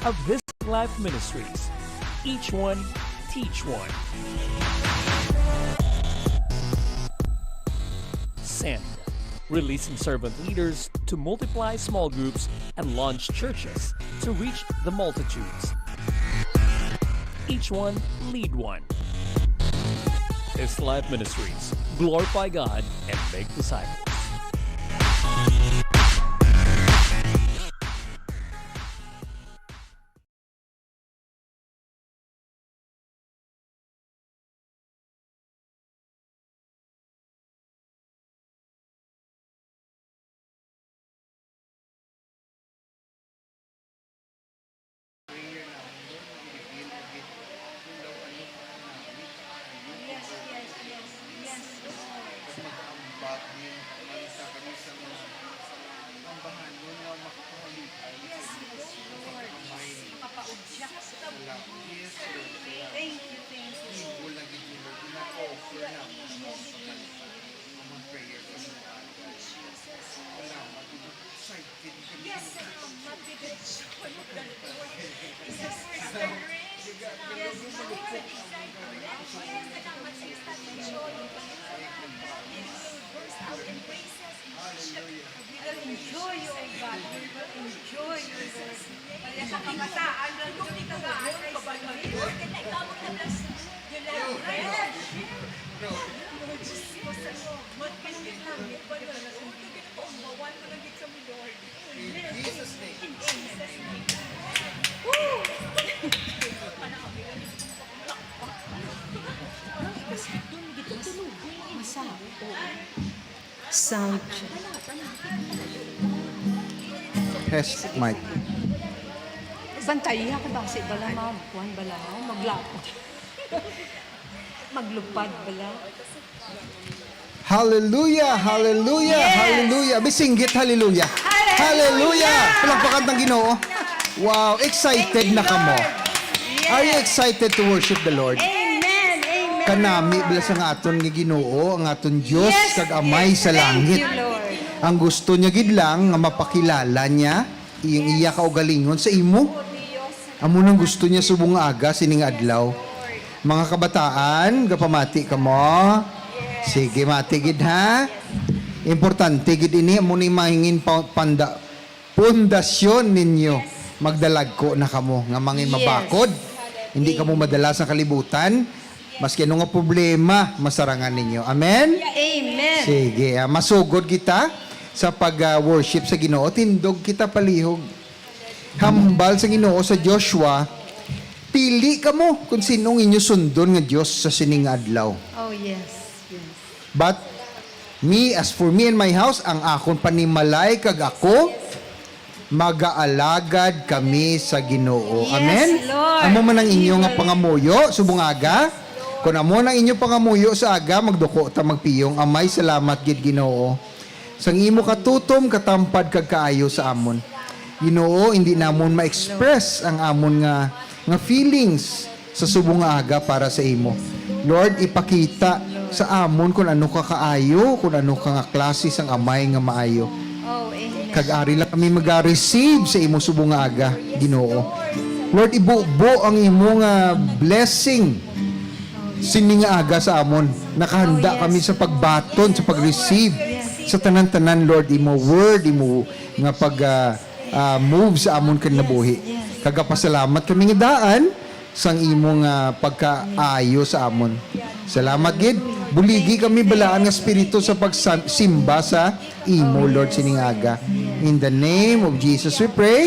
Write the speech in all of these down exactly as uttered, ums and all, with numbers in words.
of This Life Ministries. Each one, teach one. Send, releasing servant leaders to multiply small groups and launch churches to reach the multitudes. Each one, lead one. This Life Ministries, glorify God and make disciples. Yes, yes, yes. Yes, Lord. Kag mag-ambag niya, mag-alisa kami sa mga ambahanon nga makapahalian sa Yes, yes, Lord. Kamay. Makapaudyat sa Salamat. Yes, Lord. Salamat. Thank you, thank you, Lord. Imo lang gid, Lord, ina-offer namin. Yes, yes. Ang mga prayer sa mga agay. Salamat, Lord. Excited kami. Yes, salamat, Lord. Yes, Lord. Yes, Lord. Yes, salamat sa Enjoy. Burst out in praises. Hallelujah. We will enjoy you, O God. We will enjoy you, Lord. Kaya sa kabataan, Lord, yung tagaan ay sa iyo. Lord, kaya ikaw ang nag-bless. You love us. Lord, Diyos ko, sa iyo. Magpinit lang, iba na lang. Lord, kaya ikaw ang bawal mo lang dito sa mi, Lord. In Jesus' name. In Jesus' name. Woo! Sound check. Test mic. Bantayi ako ba? Kasi bala ma-, kuwan bala, maglapot. Maglupad bala. Hallelujah! Hallelujah! Yes! Hallelujah! Bisinggit, hallelujah! Hallelujah! Hallelujah! Palakpakan ng Ginoo. Wow, excited Thank you, na kamo. Lord. Are you Yes. excited to worship the Lord? Amen. Amen. Kanami bala sa nga aton nga Ginoo, ang aton Dios Yes, kag Amay yes. sa Thank langit. you, Lord. Ang gusto niya gid lang nga mapakilala niya iyang iya kaugalingon sa imo. Amo nang gusto niya subong nga aga sining adlaw. Mga kabataan, gapamati kamo? Sige, mati gid ha. Importante gid ini, amo ni mahingin pa-, panda-, pundasyon ninyo. Magdalagko na kamo nga mangin Yes. mabakod. Hindi kamo madala sa kalibutan. Maski ano nga problema, masarangan ninyo. Amen? Amen. Sige, ah, masugod kita sa pag, ah, worship sa Ginoo. Tindog kita palihog. Hambal sa Ginoo sa Joshua, "Pili kamo kung sino ang inyo sundon nga Dios sa sining nga adlaw." Oh, yes. Yes. But me, as for me and my house, ang akon panimalay kag ako, magaalagad kami sa Ginoo. Yes, Amen? Lord. Amo man ang inyo nga Amen. pangamuyo, subong aga. Kung amo nang inyo pangamuyo sa aga, magduko ta magpiyong. Amay, salamat gid, Ginoo. Sang imo katutom, katampad, kag kaayo sa amon. Ginoo, hindi namon ma-express ang amon nga, nga feelings sa subong nga aga para sa imo. Lord, ipakita sa amon kung ano ka kaayo, kung ano ka nga klase sang amay nga maayo. Oh, amen. Kag ari lang kami maga-receive sa imo subong nga aga, Ginoo. Lord, ibubo ang imo nga blessing sini nga aga sa amon. Nakahanda Oh, yes. kami sa pagbaton, sa pag-receive Yes. sa tanan-tanan, Lord, imo word, imo nga pag, ah, ah, move sa amon kinabuhi. Yes, yes. Kagapasalamat kami nga daan sang imo nga pagkaayo sa amon. Salamat gid. Buligi kami, balaan nga espiritu, sa pagsimba sa imo, Lord, sining aga. In the name of Jesus we pray.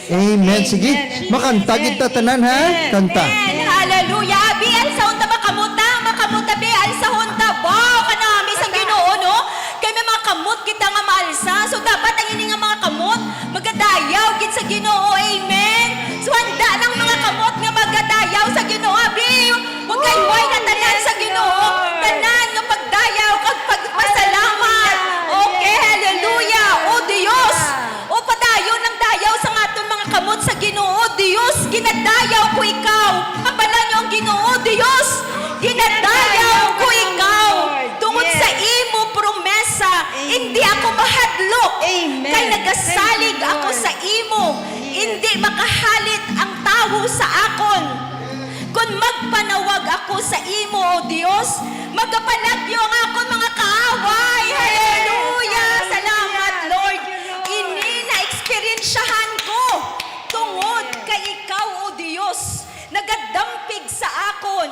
Amen. Sige, makanta kita tanan, ha? Kanta. Amen. Hallelujah. Abi, alsahon ta, makamot ta, makamot ta, abi, alsahon ta. Wow, kanami sang Ginoo, no? Kay may mga kamot kita nga maalsa. So, dapat ang ini nga mga kamot, magadayaw gid sa Ginoo. Amen. So, handa nang mga kamot nga magadayaw sa Ginoo, abi. Magkayuway na tanan sa Ginoo. Tanan nga pagdayaw kag pagpasalamat. Okay, hallelujah. O Dios, o padayon ang dayaw sa aton mga kamot sa Ginoo. Dios, ginadayaw ko ikaw. Hambala niyo ang Ginoo, Dios, ginadayaw ko ikaw. Tungod sa imo promesa, hindi ako mahadlok. Kay nagasalig ako sa imo. Indi makahalit ang tawo sa akon. Kon magpanawag ako sa imo, O Dios, magapalagyo ang akon mga kaaway. Hallelujah! Salamat, Lord. Ini na-eksperyensyahan ko tungod kay ikaw, O Dios, nagadampig sa akon.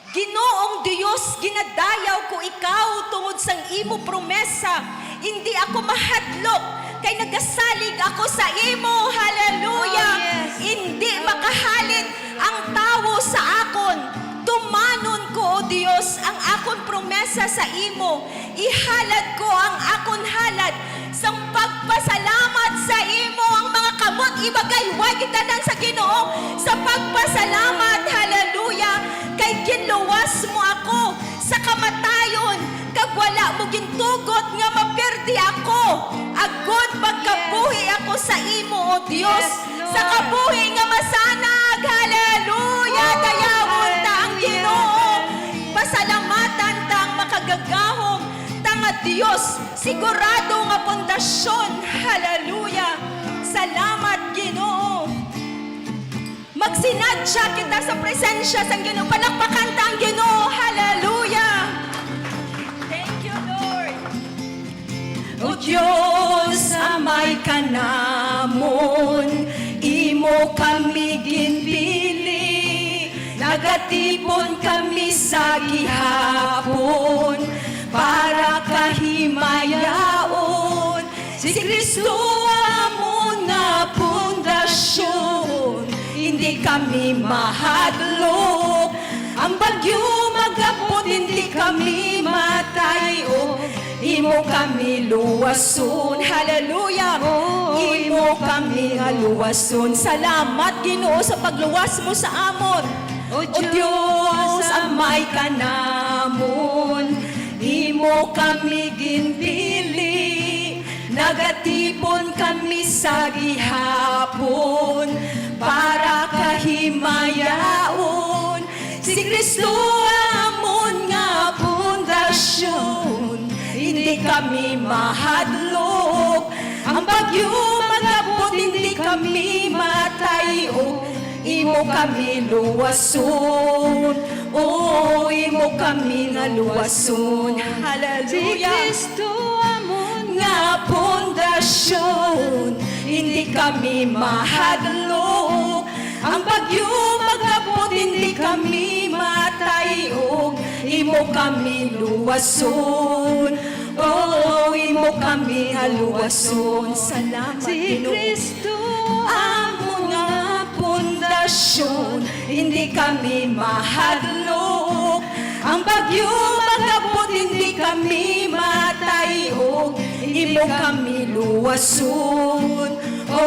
Ginoong Dios, ginadayaw ko ikaw tungod sang imo promesa. Indi ako mahadlok, kay nagasalig ako sa imo. Hallelujah! Oh, yes. Indi makahalit ang tawo sa akon. Tumanon ko, O Dios, ang akon promesa sa imo. Ihalad ko ang akon halad sang pagpasalamat sa imo. Ang mga kamot, ibagay way kita nang sa Ginoo sa pagpasalamat. Hallelujah! Kay ginluwas mo ako sa kamatayon, kag wala mo gintugot nga mapirdi ako, agod magkabuhi ako sa imo, O Dios, yes, Lord, sa kabuhi nga masanag. Hallelujah! Oh, dayawon ta ang Ginoo. Hallelujah. Pasalamatan ta ang makagagahom ta nga Dios, sigurado nga pundasyon. Hallelujah! Salamat, Ginoo. Magsinadya kita sa presensya sang Ginoo. Palakpakan ta ang Ginoo. Hallelujah! Thank you, Lord. O Dios, Amay ka namon, imo kami ginpili. Nagatipon kami sa gihapon para kahimayaon. Si Cristo amon nga pundasyon, hindi kami mahadlok. Ang bagyo mag-abot, hindi kami matay-o. Imo kami luwason. Hallelujah. Oh, imo kami nga luwason. Salamat, Ginoo, sa pagluwas mo sa amon. O Dios, Amay ka namon, imo kami ginpili. Nagatipon kami sa gihapon para kahimayaon. Si Cristo amon nga pundasyon, hindi kami mahadlok. Ang bagyo mag-abot, hindi kami matay-o. Imo kami luwason, o imo kami nga luwason. Hallelujah. Si Cristo amon nga pundasyon, hindi kami mahadlok. Ang bagyo mag-abot, hindi kami matay-o. Imo kami luwason, o imo kami nga luwason. Salamat, Ginoo. Si Cristo amon nga pundasyon, hindi kami mahadlok. Ang bagyo mag-abot, hindi kami matay-o. Imo kami luwason, o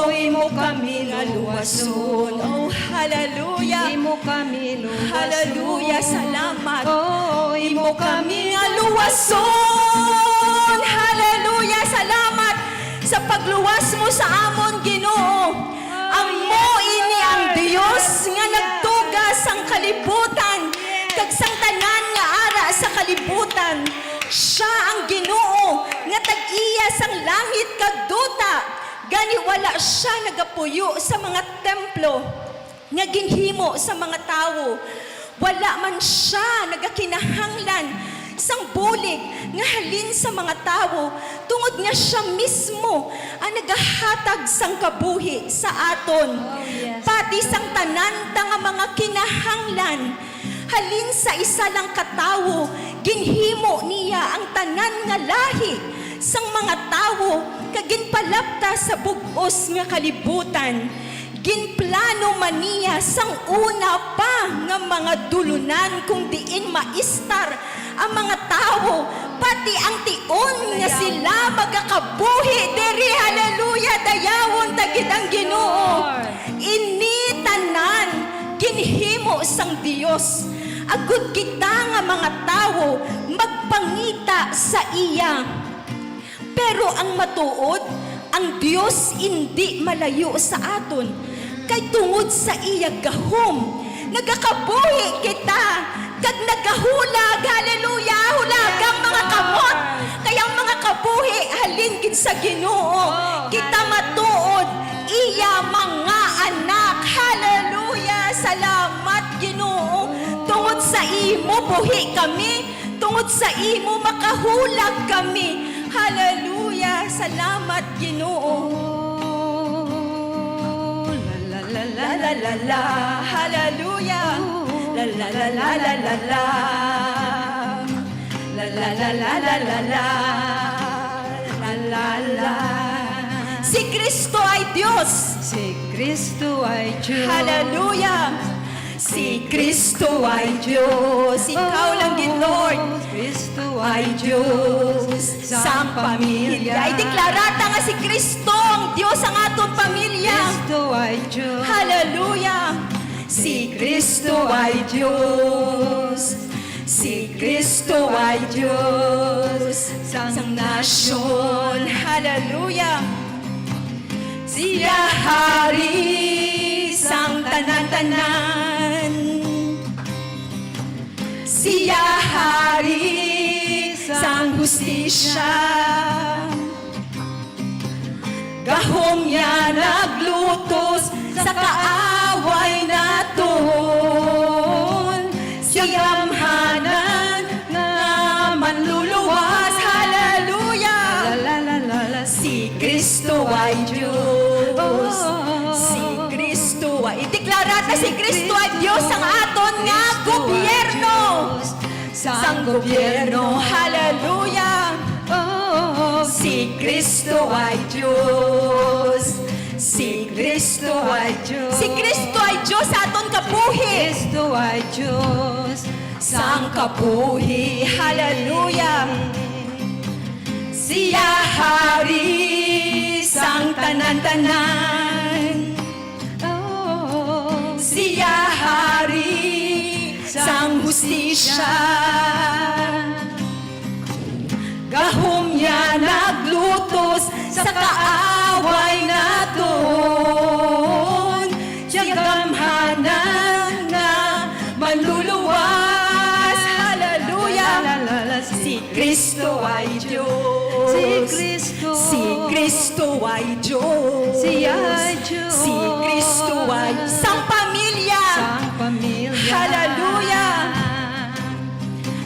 imo kami nga luwason. Oh, hallelujah. Imo kami luwason. Hallelujah, salamat. O imo kami nga luwason. Hallelujah, salamat sa pagluwas mo sa amon, Ginoo. Amo ini ang Dios nga nagtuga sang kalibutan kag sang tanan nga ara sa kalibutan. Sia ang Ginoo nga tag-iya sang langit kag duta. Gani, wala sia nagapuyo sa mga templo nga ginhimo sa mga tawo. Wala man sia nagakinahanglan sang bulig nga halin sa mga tawo, tungod nga sia mismo ang nagahatag sang kabuhi sa aton. Oh, yes. Pati sang tanan ta nga mga kinahanglan halin sa isa lang ka tawo, ginhimo niya ang tanan nga lahi sang mga tawo kag ginpalapta sa bug-os nga kalibutan. Ginplano man niya sang una pa nga mga dulunan kon diin maistar ang mga tawo, pati ang tion nga sila magakabuhi diri. Hallelujah! Dayawon ta gid ang Ginoo. Ini tanan ginhimo sang Dios, agod kita nga mga tawo magpangita sa iya. Pero ang matuod, ang Dios indi malayo sa aton, kay tungod sa iya gahom, nagakabuhi kita kag nagahulag. Hallelujah! Hulagang mga kamot, kay ang mga kabuhi halin gid sa Ginoo. Oh, kita hallelujah. Matuod, iya mga anak. Hallelujah! Salamat, Ginoo. Tungod sa imo buhi kami, tungod sa imo makahulag kami. Hallelujah! Salamat, Ginoo. La, la, la, la, la, la. Hallelujah! La, la, la, la, la, la, la. La, la, la, la, la, la, la. La, la, la. Si Kristo ay Dios. Si Kristo ay Dios. Hallelujah. Si Kristo ay Dios. Ikaw lang gid, Lord. Kristo ay Dios sang pamilya. Ideklara ta nga si Kristo ang Dios ang aton pamilya. Kristo ay Dios. Hallelujah. Si Kristo ay Dios. Si Kristo ay Dios sang nasyon. Hallelujah. Siya hari sang tanan-tanan. Siya hari sang hustisya. Gahom niya naglutos sa kaaway naton. Siya gamhanan nga manluluwas. Hallelujah! La, la, la, la, la. Si Kristo ay Dios. Oh. Si Kristo ay, ideklara ta si Kristo ay Dios ang aton nga gobyerno. Sang gobyerno. Hallelujah. Oh, si Kristo ay Dios. Si Kristo ay Dios. Si Kristo ay Dios sa aton kabuhi. Kristo ay Dios sang kabuhi. Hallelujah. Siya hari sang tanan-tanan. Oh, siya hari sang hustisya. Gahom niya naglutos sa kaaway naton. Siya gamhanan nga manluluwas. Hallelujah. Si Kristo ay Dios. Si Kristo. Si Kristo ay Dios. Siya ay Dios. Si Kristo ay sang pamilya. Sang pamilya. Hallelujah.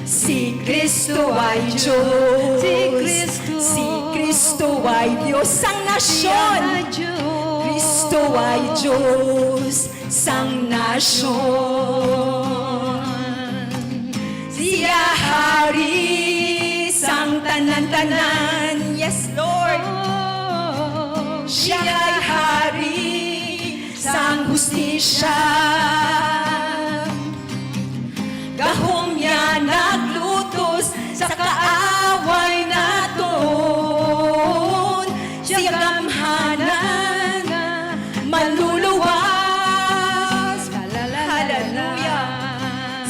Si Kristo ay Dios. Si Kristo. Si Kristo ay Dios sang nasyon. Siya ay Dios. Kristo ay Dios sang nasyon. Siya hari sang tanan-tanan. Yes, Lord. Siya ay hari sang hustisya. Gahom niya naglutos sa kaaway naton. Siya gamhanan nga manluluwas. Hallelujah.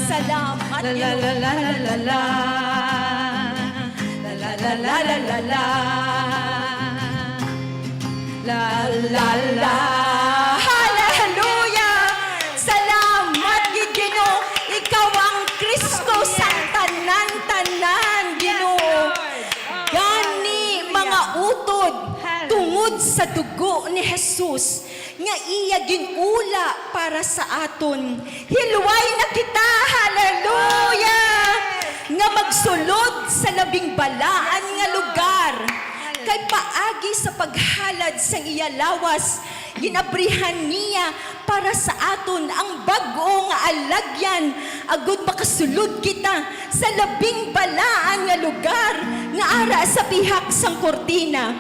Salamat, Ginoo. La, la, la, la, la, la. La, la, la, la, la, la. La, la, la. Hallelujah! Salamat gid, Ginoo. Ikaw ang Kristo sang tanan-tanan, Ginoo. Gani, mga utod, tungod sa dugo ni Jesus nga iya gin-ula para sa aton, hilway na kita, hallelujah, nga magsulod sa labing balaan nga lugar. Kay paagi sa paghalad sang iya lawas, ginabrihan niya para sa aton ang bag-o nga alagyan, agud makasulod kita sa labing balaan nga lugar nga ara sa bihak sang kurtina.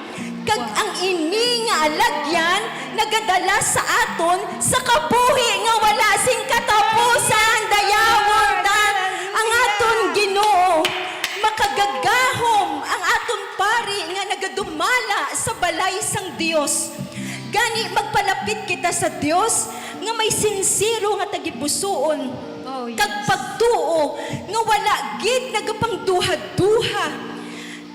Kag ang ini nga alagyan nagadala sa aton sa kabuhi nga wala sing katapusan. Dayawon ta ang aton Ginoo. Makagagahom ang aton pari nga nagadumala sa balay sang Dios. Gani, magpalapit kita sa Dios nga may sinsero nga tagipusoon, oh, yes, kag pagtuo nga wala gid nagapangduha-duha.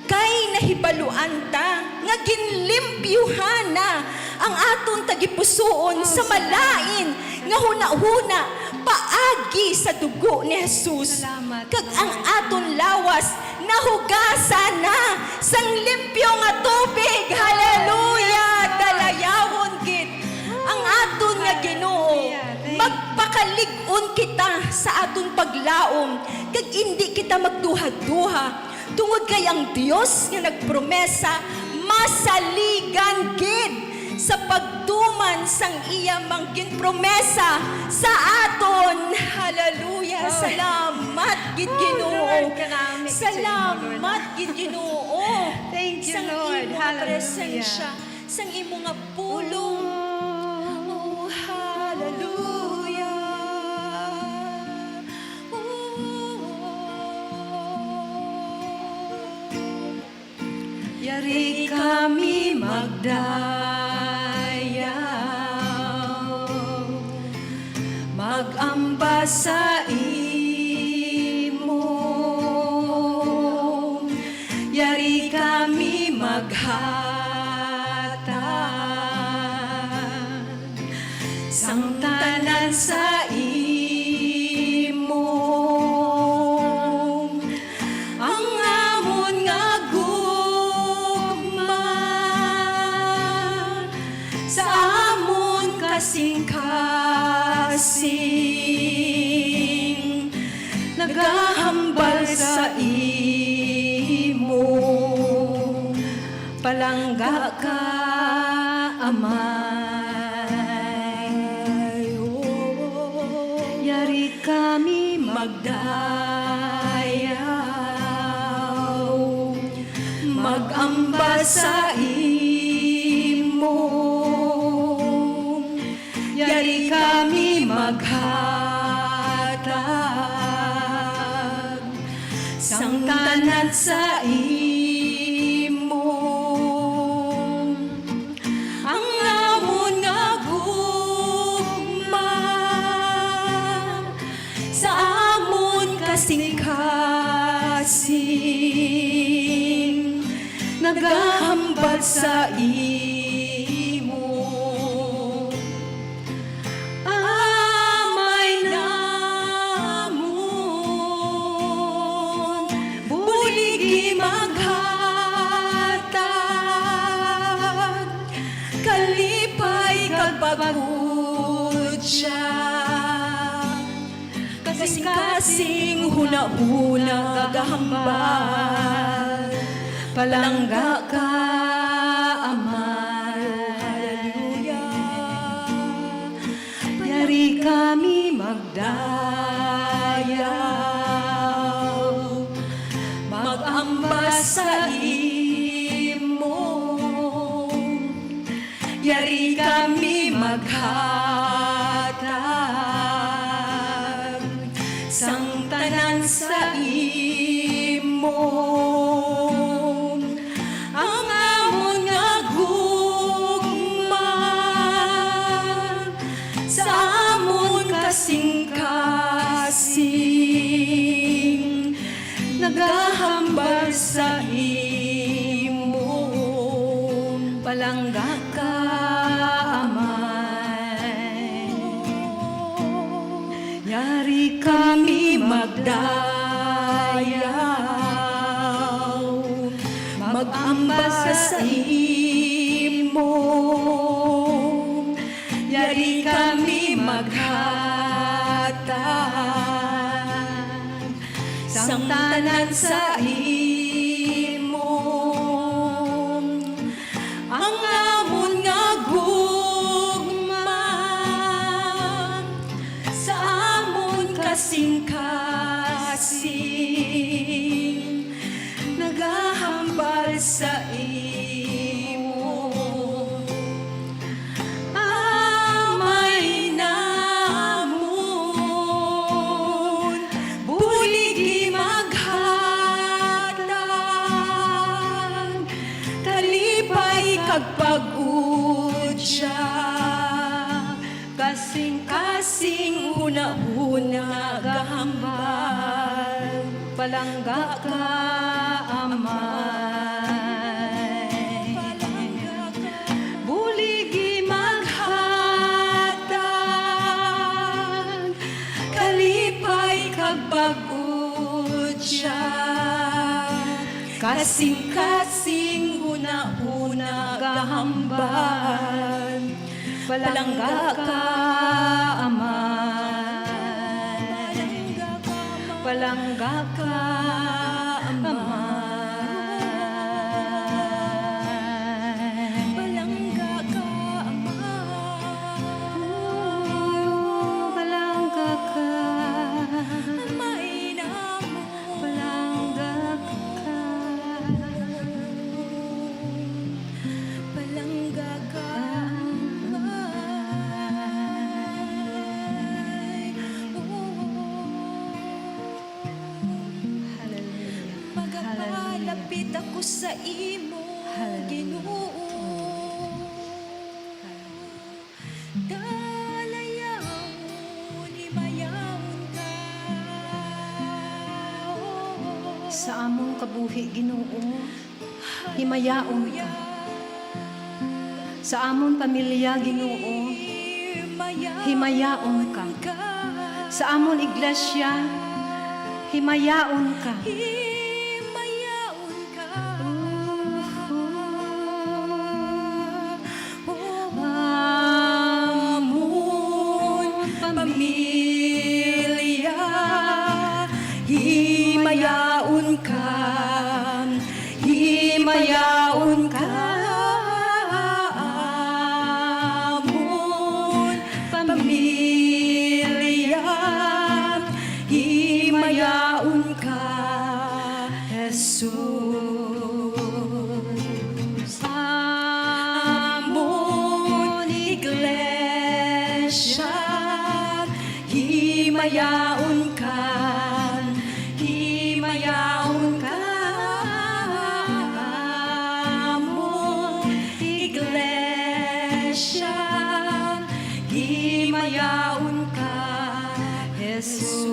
Kay nahibaluan ta nga ginlimpyuhan na ang aton tagipusoon sa malain nga hunahuna paagi sa dugo ni Jesus. Salamat. Kag ang aton lawas nahugasan na sang limpyo nga tubig. Hallelujah! Dalayawon gid Palig-on kita sa aton paglaom, kag indi kita magduha-duha, tungod kay ang Dios nga nagpromesa masaligan gid sa pagtuman sang iya mga ginpromesa sa aton. Hallelujah! Oh. Salamat gid, Ginoo. Oh, Lord, kanami sa imo, Lord. Salamat gid, Ginoo. Thank you, Lord. Hallelujah. Sang imo nga presensya, sang imo nga pulong. Oh, hallelujah. Oh. Yari kami magdayaw, mag-ampas sa imo. Yari kami maghatag sang tanan sa imo. Ang amon nga gugma sa amon kasing-kasing nagahambal sa imo. Palangga ka, Amay. Yari kami magdayaw, mag-ampas sa imo. Yari kami maghatag sang tanan sa imo. Ang amon nga gugma sa amon kasing-kasing nagahambal sa imo. Amay namon, buligi maghatag, kalipay kag pagkudya. Kasing-kasing hunahuna gahambal, palangga ka, Amay. Hallelujah. Yari kami magdayaw, mag-ampas sa imo. Yari kami maghatag sang tanan sa imo. Ang amon nga gugma sa amon kasing-kasing nagahambal sa imo. Palangga ka, Amay. Yari kami magdayaw, mag-ampas sa imo. Yari kami maghatag sang tanan sa imo. Ang amon nga gugma sa amon kasing-kasing nagahambal sa imo. Amay namon, buligi maghatag, kalipay kag pagkudya, kasing-kasing hunahuna gahambal. Palangga ka, Amay. Buligi maghatag, kalipay kag pagkudya, kasing-kasing hunahuna gahambal. Palangga ka, Amay. Palangga ka, Amay. Palangga ka, Amay. Palangga ka. Amay namon. Palangga ka. Palangga ka, Amay. Hallelujah. Magapalapit ako sa imo, Hallelujah. Ginoo. Dalayawon, himayawon ka. Sa among kabuhi, Ginoo, himayaon ka. Sa amon pamilya, Ginoo, himayaon ka. Sa amon iglesia, himayaon ka. Amon pamilya, himayaon ka, himayaon ka. Amon pamilya, himayaon ka, Jesus. Amon iglesia, himayaon ka, himayaon ka. Amon iglesia, himayaon ka, Jesus.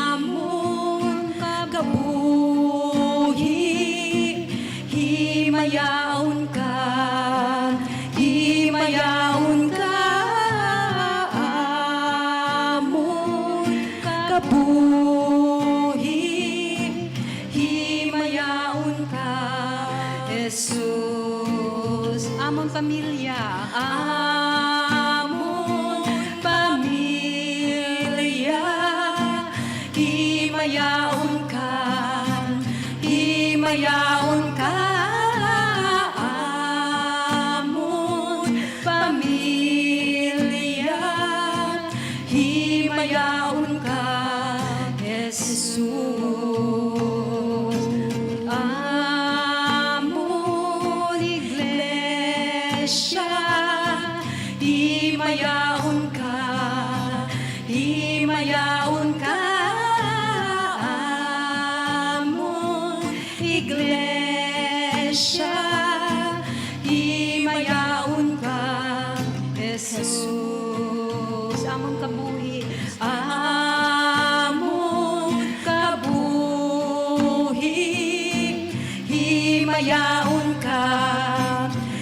Amon kabuhi, himayaon ka, himayaon ka. Amon kabuhi, himayaon ka, Jesus. Amon pamilya. Amon pamilya, himayaon ka, himayaon ka. Amon pamilya, himayaon ka, Jesus. Amon iglesia, himayaon ka, himayaon ka. Amon iglesia, himayaon ka, Jesus. Amon kabuhi. Amon kabuhi, himayaon ka,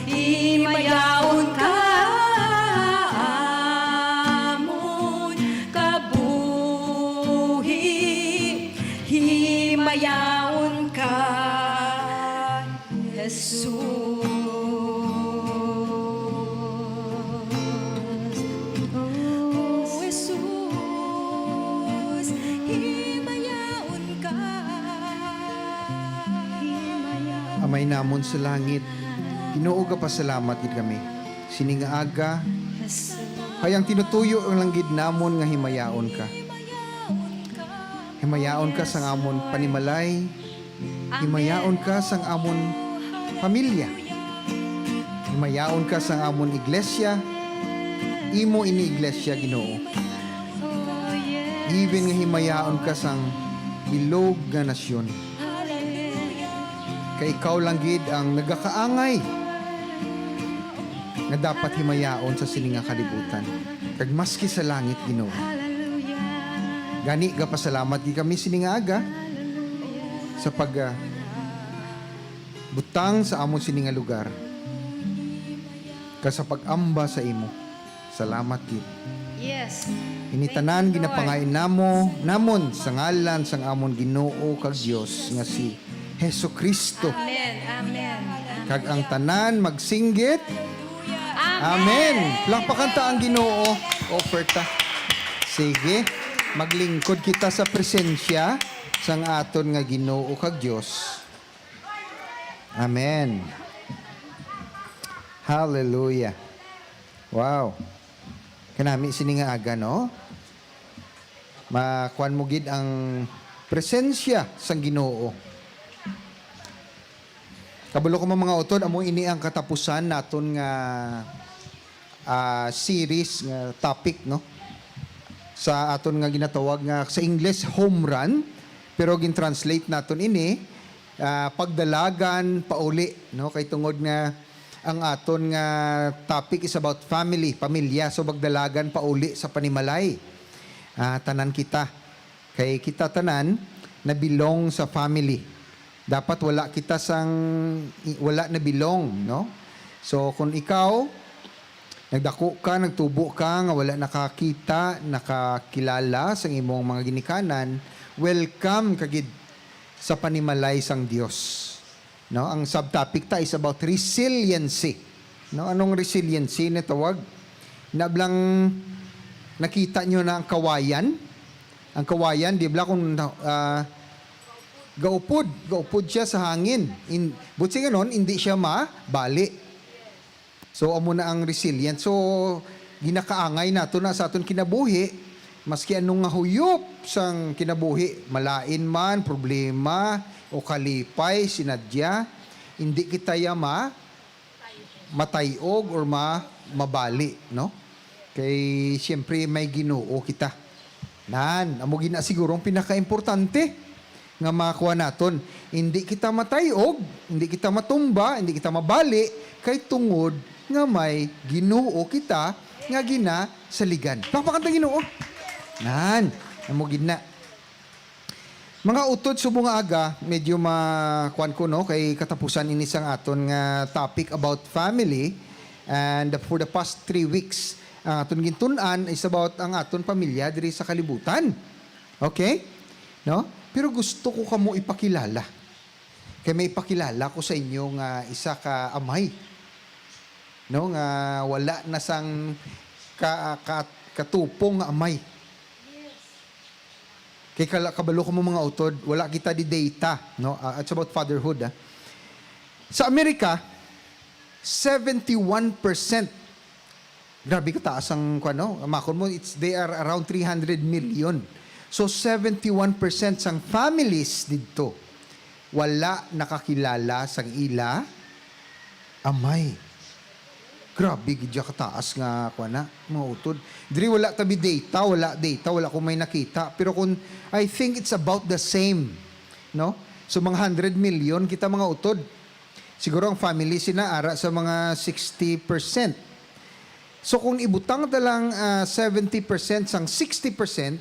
himayaon ka. Amon kabuhi, himayaon ka, Jesus. Oh, Jesus, himayaon ka. Amay namon sa langit, Ginoo, gapasalamat gid kami. Sini nga aga, Yes, Lord. Kay ang tinutuyo lang gid namon nga himayaon ka. Himayaon ka sang amon panimalay, himayaon ka sang amon pamilya. Himayaon ka sang amon iglesia. Imo ini iglesia, Ginoo. Even nga himayaon ka sang bilog nga nasyon. Kay ikaw lang gid ang nagakaangay nga dapat himayaon sa sini nga kalibutan, kag maski sa langit, Ginoo. Gani, gapasalamat gid kami sini nga aga sa pag, ah, butang sa amon sini nga lugar, kag sa pag-amba sa imo. Salamat gid. Yes. Ini Thank tanan you, Lord. Ginapangayo namo, namon sa ngalan sang amon Ginoo kag Dios nga si Jesu-Cristo. Amen. Amen. Kag ang tanan magsinggit, Amen. Amen. Palakpakan ta ang Ginoo. Offer ta. Sige, maglingkod kita sa presensya sang aton nga Ginoo kag Dios. Amen. Hallelujah. Wow. Kanami sini nga aga, no? Makuan mo gid ang presensya sang Ginoo. Kabalo ko, mga utod, amo ini ang katapusan naton nga, ah, series nga topic, no? Sa aton nga ginatawag nga sa Ingles, home run, pero gin-translate naton ini, ah, pagdalagan pauli, no? Kay tungod nga ang aton nga topic is about family, pamilya, so magdalagan pauli sa panimalay. Ah, tanan kita. Kay kita tanan na-belong sa family. Dapat wala kita sang, wala na-belong, no? So, kung ikaw, nagdako ka, nagtubo ka, nga wala nakakita, nakakilala sang imong mga ginikanan, welcome ka gid sa panimalay sang Dios. No? Ang subtopic ta is about resiliency. No? Anong resiliency na tawag? Nablang nakita nyo na ang kawayan? Ang kawayan, di ba, kung, ah, gaupod, gaupod siya sa hangin. In, buot silingon, hindi siya mabali. So, amo na ang resilient. So, ginakaangay nato na sa aton kinabuhi, maski anong nga huyop sang kinabuhi, malain man, problema, o kalipay, sinadya, hindi kita ya ma-, matay-og or ma-, mabali, no? Kay, siyempre, may Ginoo kita. Nan, amo gina siguro ang pinakaimportante nga makuha naton. Hindi kita matay-og, hindi kita matumba, hindi kita mabali, kay tungod nga may Ginoo kita nga ginasaligan. Palakpakan ta Ginoo. Nan, amo gid na. Mga utod, subong nga aga, medyo ma-, kuwan ko, no, kay katapusan ini sang aton nga topic about family. And for the past three weeks, ang aton gintun-an is about ang aton pamilya diri sa kalibutan. Okay? No? Pero gusto ko kamo ipakilala. Kay may ipakilala ko sa inyo nga isa ka amay. No? Nga wala na sang ka, ka, katupong nga amay. Kay kala-, kabalo ko mo, mga utod, wala kita di data, no? Ah, it's about fatherhood, ah. Sa Amerika, seventy-one percent. Grabe kataas ang, kuwan, no? Makon mo, it's, they are around three hundred million. So, seventy-one percent sang families didto wala nakakilala sang ila amay. Grabe gid ya kataas nga, kuwan na, mga utod. Diri wala tabi data, wala data, wala ko may nakita. Pero kung, I think it's about the same, no? So, mga hundred million kita, mga utod. Siguro ang family sina ara sa mga sixty percent. So, kung ibutang ta lang, ah, seventy percent sang sixty percent,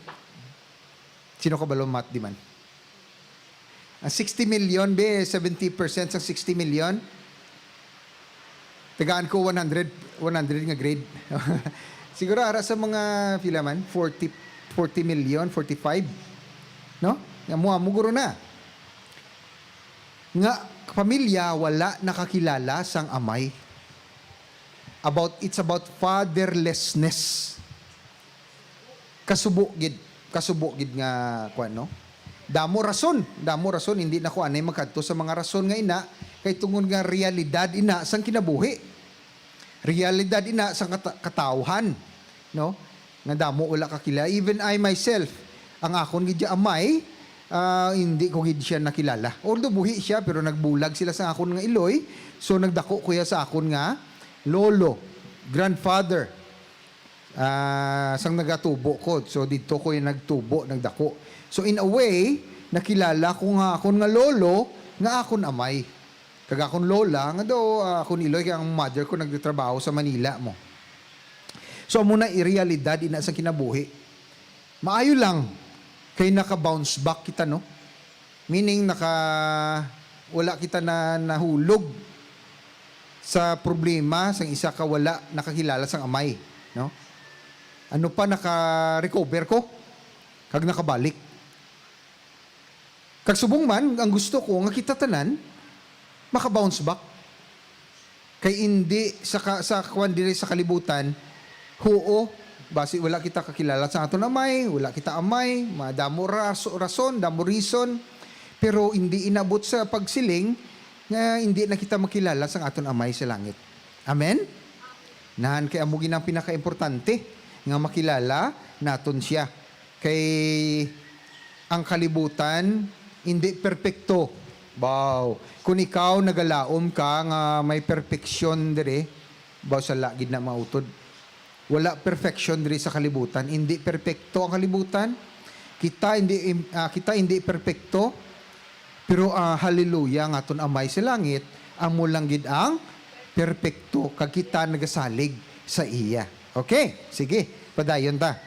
sino kabalo math di man? Ang sixty million, be, seventy percent sang sixty million. Tagaan ko one hundred, one hundred nga grade. Siguro ara sa mga, pila man, forty, forty million, forty-five. No? Nga mo, mo guro na. Nga pamilya wala nakakilala sang amay. About, it's about fatherlessness. Kasubo gid, kasubo gid nga, kuwan, no? Damo rason, damo rason, hindi na ko anay magkadto sa mga rason nga ina, kay tungod nga realidad ina sang kinabuhi. Realidad ina sang kata-, katawhan, no? Nga damo wala kakilala. Even I myself, ang akon gid ya amay, ah, hindi ko gid siya nakilala. Although buhi siya, pero nagbulag sila sa akon nga iloy, so nagdako ko ya sa akon nga lolo, grandfather. Ah, sang nagatubo ko. So, didto ko yung nagtubo, nagdako. So, in a way, nakilala ko nga akon nga lolo, nga akon amay. Kag akon lola, nga daw, ah, akon iloy, kay ang mother ko nagtatrabaho sa Manila mo. So, amo na i-, realidad ina sa kinabuhi. Maayo lang, kay naka-bounce back kita, no? Meaning, naka-, wala kita na nahulog sa problema sang isa ka wala nakakilala sang amay, no? Ano pa, naka-recover ko, kag nakabalik. Kag subong man, ang gusto ko nga kita tanan maka-bounce back. Kay indi sa ka-, sa kuwan diri sa kalibutan, huo, Basi wala kita kakilala sa aton Amay, wala kita Amay, madamo raso-, rason, damo reason, pero hindi inabot sa pagsiling nga hindi na kita makilala sa aton Amay sa langit. Amen? Nan, kay amo gid ang pinakaimportante nga makilala naton siya. Kay ang kalibutan hindi perpekto. Baw, kung ikaw nagalaom ka nga may perfection diri, baw, sala gid na, mga utod. Wala perfection diri sa kalibutan. Hindi perpekto ang kalibutan. Kita hindi im-, ah, kita hindi perpekto. Pero, ah, hallelujah, ang aton Amay sa langit, amo lang gid ang perpekto, kag kita nagasalig sa iya. Okay, sige, padayon ta.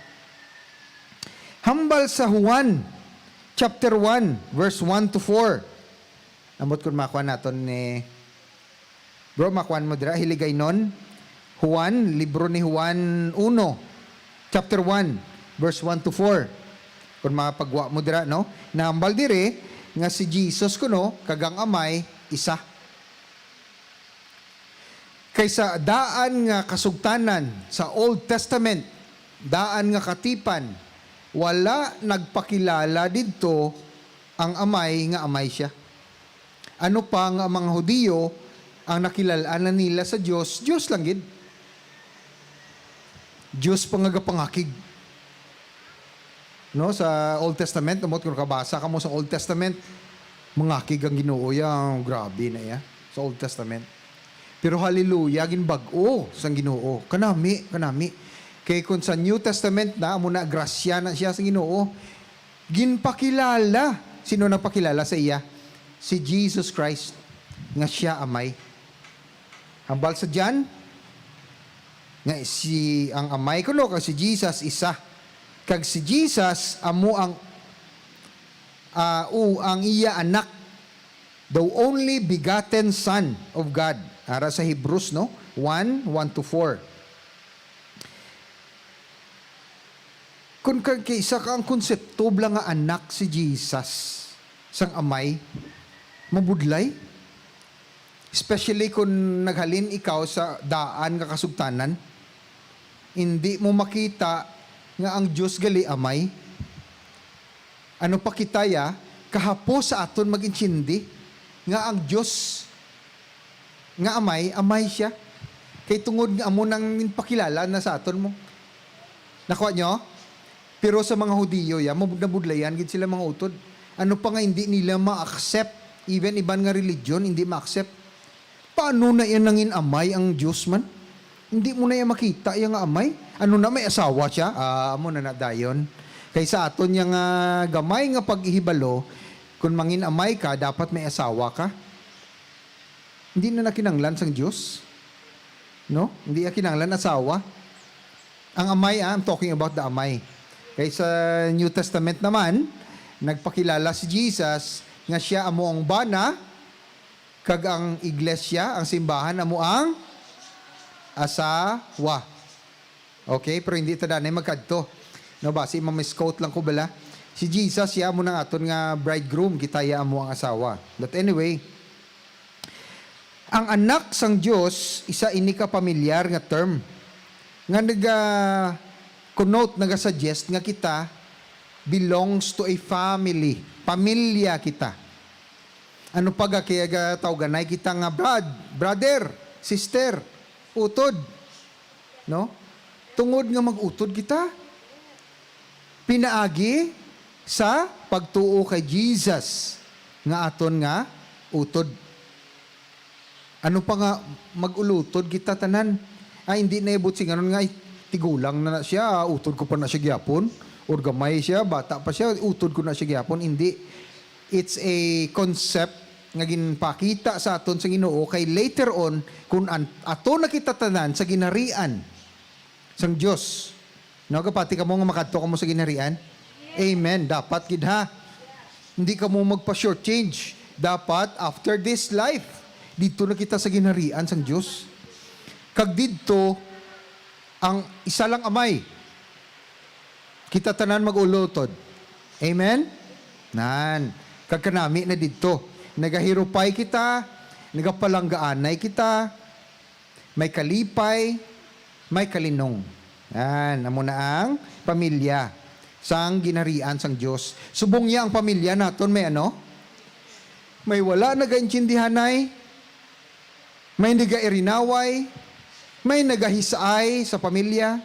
Hambal sa Juan, chapter one, verse one to four. Ambot kung makuha naton ni Bro, makuha mo dira, Hiligaynon. Juan, libro ni Juan uno, chapter one, verse one to four. Kung makapagwa mo dira, no? Nahambal diri nga si Jesus kuno kag ang Amay isa. Kay sa daan nga kasugtanan sa Old Testament, daan nga katipan, wala nagpakilala didto ang Amay nga Amay sia. Ano pa nga ang mga Hudiyo, ang nakilal-an na nila sa Dios, Dios lang gid. Dios pa nga gapangakig. No, sa Old Testament, amot kung kabasa ka mo sa Old Testament, mangakig ang Ginoo ya, grabe na ya sa Old Testament. Pero hallelujah, ginbag-o sang Ginoo. Kanami, kanami. Kay kung sa New Testament na, amo na, grasya na siya sa Ginoo. Ginpakilala. Sino nagpakilala sa iya? Si Jesus Christ, nga siya Amay. Hambal sa John, nga si, ang Amay kuno kag si Jesus isa. Kag si Jesus amo ang, ah, u-, ang iya Anak, the only begotten Son of God. Ara sa Hebrews, no? One, one to four. Kung ka-, kay isa ka ang konsepto bala nga anak si Jesus sang Amay, mabudlay. Especially kung naghalin ikaw sa daan nga kasugtanan, hindi mo makita nga ang Dios gali Amay. Ano pa kita ya, kahapos sa aton mag-intindi nga ang Dios nga Amay, Amay sia. Kay tungod nga amo nang ginpakilala na sa aton mo. Nakuha nyo? Pero sa mga Hudiyo, ya, mab-, nabudlayan gid sila, mga utod. Ano pa nga hindi nila ma-accept? Even iban nga religion, hindi ma-accept. Paano na iya nangin amay ang Dios man? Hindi mo na iya makita iya nga amay. Ano na, may asawa siya? Ah, amo na na dayon. Kay sa aton niya nga gamay nga paghibalo, kung mangin amay ka, dapat may asawa ka. Hindi na nakinanglan sang Dios. No? Hindi na kinanglan asawa. Ang amay, ah, I'm talking about the amay. Kay sa New Testament naman, nagpakilala si Jesus nga siya amo ang bana, kag ang iglesia, ang simbahan, amo ang asawa. Okay, pero hindi ta danay magkadto. No, basi ma-misquote lang ko bala. Si Jesus, siya amo nang aton nga bridegroom, kita iya amo ang asawa. But anyway, ang anak sang Dios, isa ini ka pamilyar nga term nga naga-connote, naga-suggest nga kita belongs to a family. Pamilya kita. Ano pa ga kaya gatawganay kita nga brad-, brother, sister, utod, no? Tungod nga mag-utod kita. Pinaagi sa pagtuo kay Jesus nga aton nga utod. Ano pa nga mag-ulutod kita tanan? Ay, hindi na ibot singanon nga, "Ay, tigulang na na siya, utod ko pa na siya gyapon." Or gamay siya, bata pa siya, utod ko na siya gyapon. Hindi. It's a concept nga ginpakita sa aton sa Ginoo, kay later on, kung an-, ato na kita tanan sa ginharian sang Dios, no, gapati kamo nga makadto kamo sa ginharian? Amen. Dapat gid, ha. Hindi kamo magpa-short change. Dapat, after this life, dito na kita sa ginharian sang Dios. Kag didto, ang isa lang amay. Kita tanan mag-ulutod. Amen? Nan. Kag kanami na didto. Nagahirupay kita, nagapalanggaanay kita, may kalipay, may kalinong. Yan, amo na ang pamilya sang ginharian sang Dios. Subong niya ang pamilya naton may ano? May wala nagaintindihanay, may nagairinaway, may nagahisaay sa pamilya.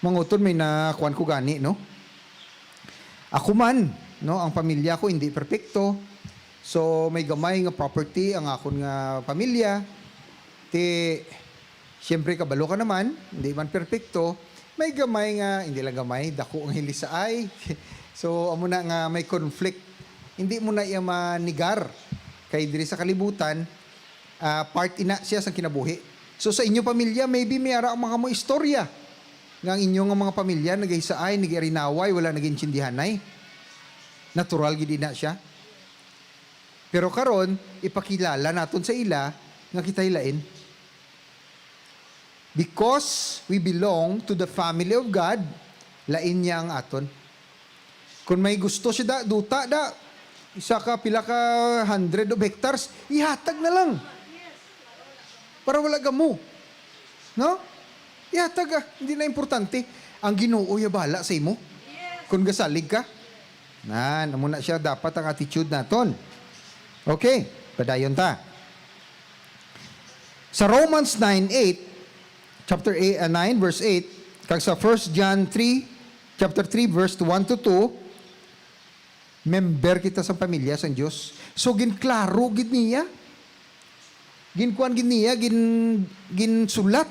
Manguton may nakuan ko gani, no? Ako man, no, ang pamilya ko hindi perpekto. So, may gamay nga property ang akon nga pamilya. Ti, siyempre, kabalo ka naman, hindi man perpekto. May gamay nga, hindi lang gamay, dako nga hilisaay. So, amo na nga may conflict. Hindi mo na iya manigar. Kay diri sa kalibutan, ah, part ina siya sang kinabuhi. So, sa inyo pamilya, maybe may ara ang mga mo istorya nga ang inyo nga mga pamilya nagahisaay, nagarinaway, wala nagaintindihanay. Natural gid ina siya. Pero karon, ipakilala naton sa ila nga kita'y lain. Because we belong to the family of God, lain niya ang aton. Kung may gusto siya da, duta da, isa ka, pila ka hundred of hectares, ihatag na lang. Para wala gamo. No? Ihatag, ah, hindi na importante. Ang Ginoo ya bala sa imo. Kung gasalig ka. Nan, amo na siya dapat ang attitude naton. Okay, padayon ta. Sa Romans nine eight, chapter eight, ah, nine, verse eight, kag sa First John three, chapter three, verse one to two, member kita sa pamilya sang Dios. So, ginklaro gid niya. Ginkuan gid niya, gin-, ginsulat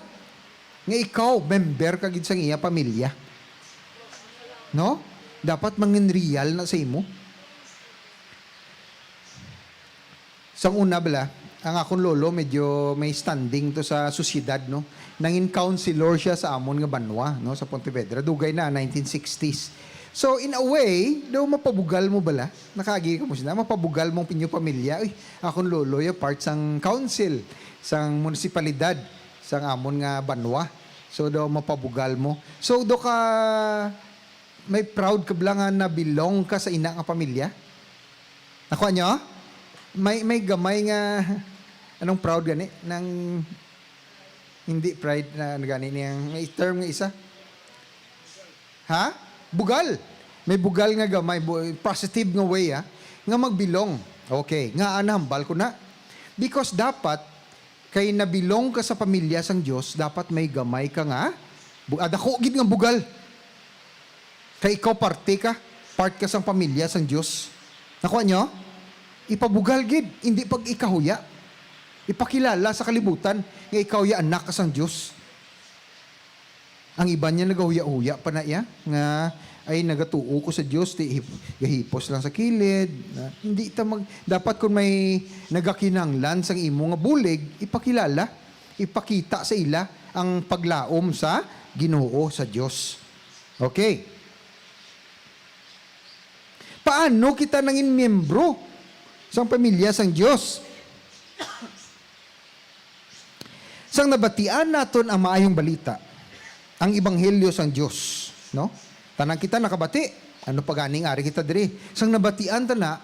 nga ikaw, member ka gid sang iya pamilya. No? Dapat mangin real na sa imo. Sang una bala, ang akon lolo medyo may standing to sa sosyedad, no? Nangin counselor siya sa amon nga banwa, no, sa Pontevedra. Dugay na, nineteen sixties. So, in a way, daw mapabugal mo bala? Nakaagi ka mo sila, mapabugal mong pinyo pamilya. Uy, akon lolo ya part sang council, sang munisipalidad, sang amon nga banwa. So, daw mapabugal mo. So, do ka, may proud ka bala nga na-belong ka sa ina nga pamilya? Nakuha nyo? May, may gamay nga, anong proud gani? Nang, hindi pride na, ano gani niyang, may term nga isa? Ha? Bugal. May bugal nga gamay, bu-, positive nga way, ha? Nga magbilong. Okay. Nga, ah, nahambal ko na. Because dapat, kay nabilong ka sa pamilya sang Dios, dapat may gamay ka nga, bu-, ah, dako gid nga bugal. Kay ikaw parte ka, part ka sang pamilya sang Dios. Nakuha nyo? Ipabugal gid, hindi pag ikahuya. Ipakilala sa kalibutan nga ikaw ya anak ka sang Dios. Ang iban niya nagahuya-huya pa na iya nga, "Ay, nagatuo ko sa Dios, ti hip-, gahipos lang sa kilid." Na, hindi ta mag-, dapat kung may nagakinahanglan sang imo nga bulig, ipakilala, ipakita sa ila ang paglaom sa Ginoo, sa Dios. Okay. Paano kita nangin miyembro sang pamilya sang Dios? Sang nabatian naton ang maayong balita, ang ebanghelyo sang Dios, no? Tanan kita nakabati. Ano pa ganing ari kita diri? Sang nabatian ta na,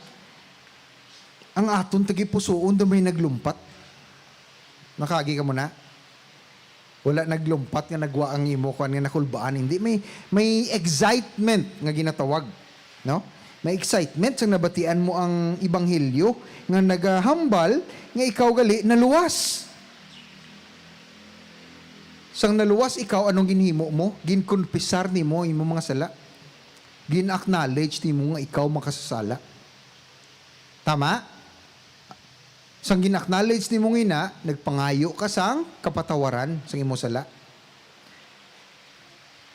ang aton tagipusoon daw may naglumpat. Nakaagi ka mo na? Wala naglumpat nga nagwa ang imo kuan nga nakulbaan. Hindi, may, may excitement nga ginatawag, no? May excitement sang nabatian mo ang ebanghelyo nga nagahambal nga ikaw gali naluwas. Sang naluwas ikaw, anong ginhimo mo? Ginkonfesar nimo ang imong mga sala. Gin-acknowledge nimo nga ikaw makasasala. Tama? Sang gin-acknowledge nimo nga ina, nagpangayo ka sang kapatawaran sang imo sala.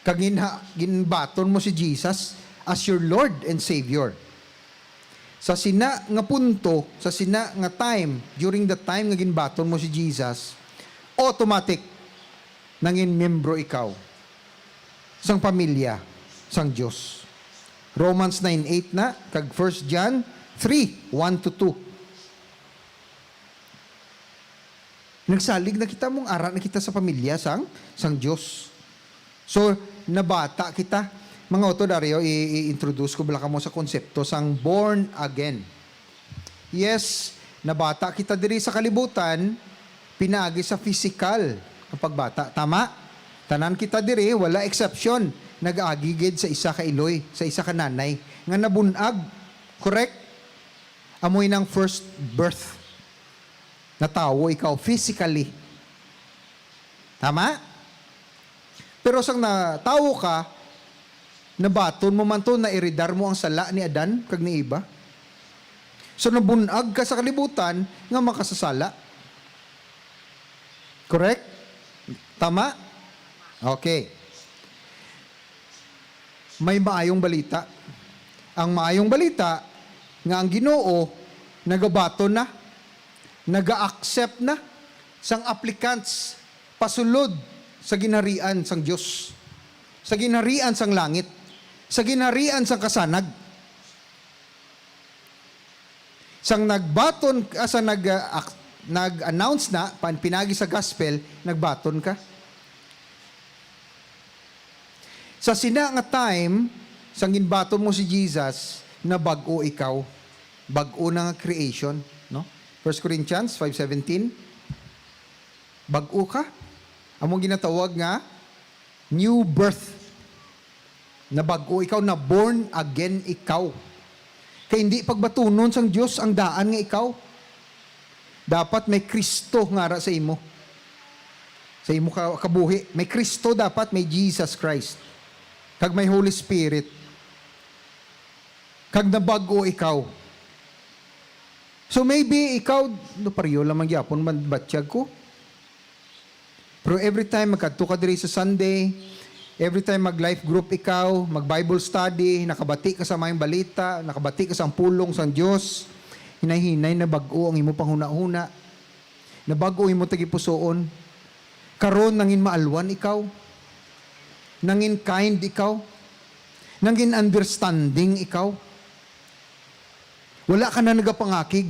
Kag ginha-, ginbaton mo si Jesus as your Lord and Savior. Sa sina nga punto, sa sina nga time, during the time nga ginbaton mo si Jesus, automatic nangin miyembro ikaw sang pamilya sang Dios. Romans nine eight na, kag First John three, one to two. Nagsalig na kita, mong ara na kita sa pamilya sang, sang Dios. So, nabata kita. Mga utod, ari, oh, i-, i-introduce ko bala kamo sa konsepto sang born again. Yes, nabata kita diri sa kalibutan, pinaagi sa physical nga pagbata. Tama? Tanan kita diri, wala exception, nag-agi gid sa isa ka iloy, sa isa ka nanay nga nabun-ag. Correct? Amoy nang first birth. Natawo ikaw physically. Tama? Pero sang natawo ka, nabaton mo man to, nairidar mo ang sala ni Adan kag ni Eva. So, nabun-ag ka sa kalibutan nga makasasala. Correct? Tama? Okay. May maayong balita. Ang maayong balita nga ang Ginoo nagabaton na, naga-accept na sang applicants pasulod sa ginharian sang Dios, sa ginharian sang langit, sa ginharian sang kasanag. Sang nagbaton, ah, sa nag, ah, ak-, nag-announce na, pan-, pinagi sa gospel, nagbaton ka. Sa sina nga time, sang ginbaton mo si Jesus, nabag-o ikaw. Bag-o na nga creation, no? First Corinthians five seventeen, bag-o ka. Amo ginatawag nga new birth. Nabag-o ikaw, na born again ikaw. Kay hindi pagbatunon sang Dios ang daan nga ikaw. Dapat may Kristo nga ara sa imo. Sa imo ka-, kabuhi, may Kristo dapat, may Jesus Christ. Kag may Holy Spirit. Kag nabag-o ikaw. So maybe ikaw, "No, pareho lamang gyapon man batyag ko." Pero every time magkadto ka diri sa Sunday, every time mag-life group ikaw, mag-Bible study, nakabati ka sa maayong balita, nakabati ka sa pulong sang Dios, hinay-hinay nabag-o ang imo panghunahuna, nabag-o imo tagipusoon. Karon nangin maalwan ikaw, nangin kind ikaw, nangin understanding ikaw. Wala ka na nagapangakig.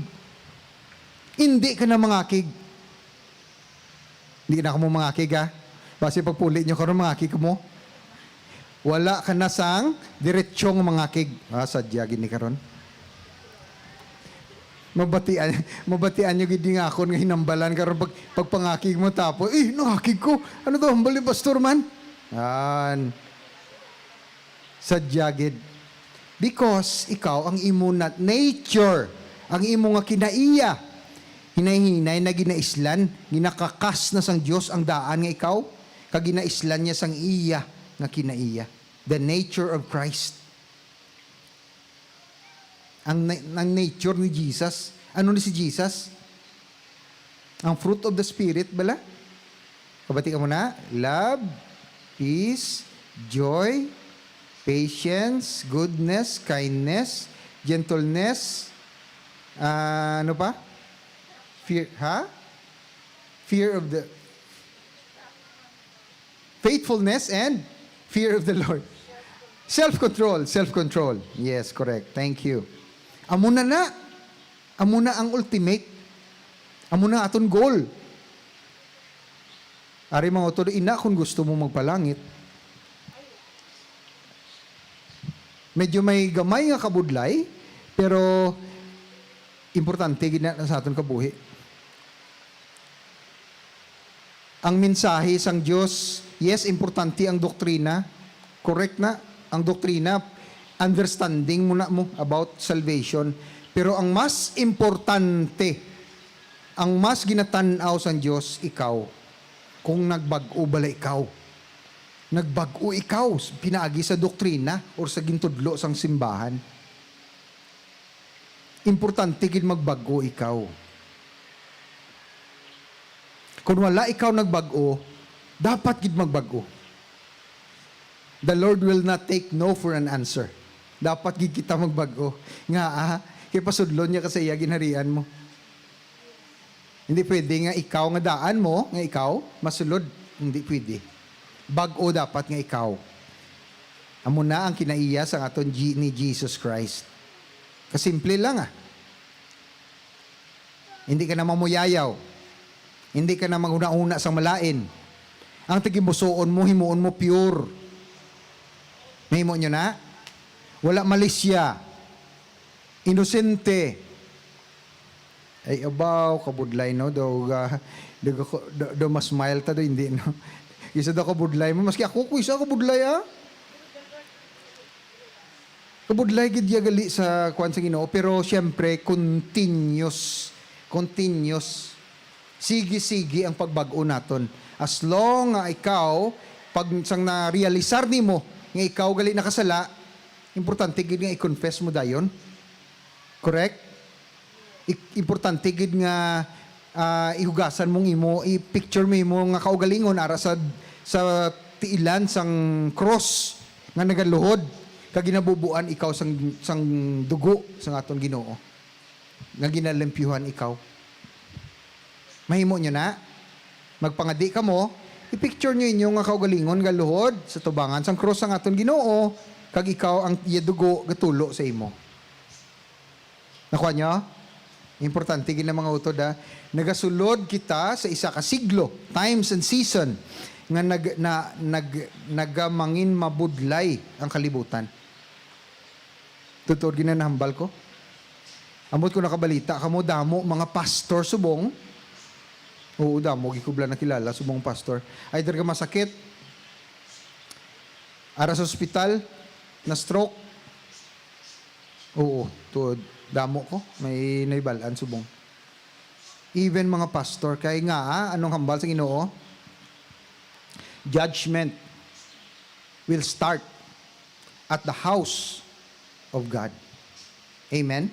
Hindi ka na mangakig. Hindi na kamo mangakig, ha? Basi pagpuli nyo karon, mangakig kamo. Wala ka na sang diretso nga mangakig. Ah, sadya gini karon. Mabatian, mabatian nyo gid nga akon nga hinambalan karon pag, pagpangakig mo tapos, "Eh, nangakig ko. Ano to? Hambal ni pastor man?" Yan. Sadya gid. Because ikaw, ang imo na nature, ang imo nga kinaiya, hinay-hinay na ginaislan, ginakakas na sang Dios ang daan nga ikaw, kag ginaislan niya sang iya nga kinaiya. The nature of Christ. Ang na-, ang nature ni Jesus. Ano ni si Jesus? Ang fruit of the Spirit, bala? Kabati ka muna. Love, peace, joy, patience, goodness, kindness, gentleness, ah, ano pa? Fear, ha? Fear of the, faithfulness and fear of the Lord. Self-control, self-control. Yes, correct. Thank you. Amo na na. Amo na ang ultimate. Amo na aton goal. Ari, mga utod, ina, kung gusto mo magpalangit, medyo may gamay nga kabudlay, pero importante gid na sa aton kabuhi. Ang mensahe sang Dios, yes, importante ang doktrina. Correct na, ang doktrina, understanding mo na mo about salvation. Pero ang mas importante, ang mas ginatan-aw sang Dios, ikaw. Kung nagbag-o bala ikaw. Nagbag-o ikaw s-, pinaagi sa doktrina or sa gintudlo sang simbahan. Importante gid magbag-o ikaw. Kung wala ikaw nagbag-o, dapat gid magbag-o. The Lord will not take no for an answer. Dapat gid kita magbag-o. Nga, ah, kay pasudlon niya ka sa iya ginharian mo. Hindi pwede nga ikaw nga daan mo, nga ikaw, masulod. Hindi pwede. Bag-o dapat nga ikaw. Amo na ang kinaiya sang aton G-, ni Jesus Christ. Kasimple lang, ah. Hindi ka na mamuyayaw. Hindi ka na maghuna-huna sang malain. Ang tagipusoon mo, himuon mo pure. Mahimo nyo na? Wala malisya. Inosente. Ay, abaw, kabudlay, no? Daw, ah, daw, daw, daw mas smile ta, daw hindi, no? Isa daw kabudlay mo. Maski ako, ko isa kabudlay, ah. Kabudlay gid ya gali sa kuwan sa Ginoo, pero siyempre, continuous. Continuous. Sige-sige ang pagbag-o naton. As long nga ikaw, pag sang na-realisar nimo nga ikaw gali nakasala, importante gid nga i-confess mo dayon. Correct? I-, importante gid nga, ah, ihugasan mong imo, i-picture mo imo nga kaugalingon ara sa, sa tiilan sang cross nga nagaluhod, kag ginabubuan ikaw sang, sang dugo sang aton Ginoo, nga ginalimpyuhan ikaw. Mahimo nyo na? Magpangadi kamo, i-picture nyo inyo nga kaugalingon nga luhod sa tubangan sang krus sang aton Ginoo, kag ikaw ang iya dugo gatulo sa imo. Nakuha nyo? Importante gid na, mga utod, ha. Nagasulod kita sa isa ka siglo, times and season, nga nag-, na, nag-, nagamangin mabudlay ang kalibutan. Tuod gid na nahambal ko. Ambot ko nakabalita kamo, damo mga pastor subong. Oo, damo gid ko bala nakilala subong pastor. Either ka masakit, ara sa ospital, na-stroke. Oo, tuod, damo ko may nahibal-an subong. Even mga pastor, kay nga, ah, anong hambal sa Ginoo? Judgment will start at the house of God. Amen?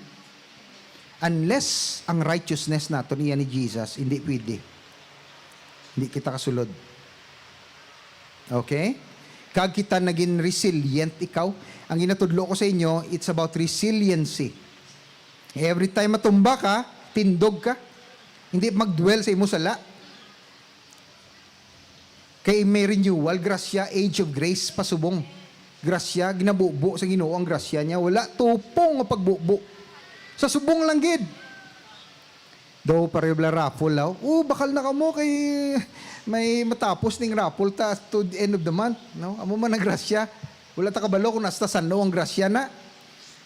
Unless ang righteousness naton iya ni Jesus, hindi pwede. Hindi kita kasulod. Okay? Kag kita naging resilient ikaw. Ang ginatudlo ko sa inyo, it's about resiliency. Every time matumba ka, tindog ka. Hindi mag-dwell sa imo sala. Kay may renewal, grasya, age of grace, pasubong. Grasya, ginabubo sa Ginoo ang grasya niya. Wala tupong nga pagbubo. Sa subong lang gid. Daw pareho bala raffle, aw. Oh, bakal na kamo kay may matapos ning raffle ta to the end of the month, no? Amo man ang grasya. Wala ta kabalo kung hasta san-o ang grasya na.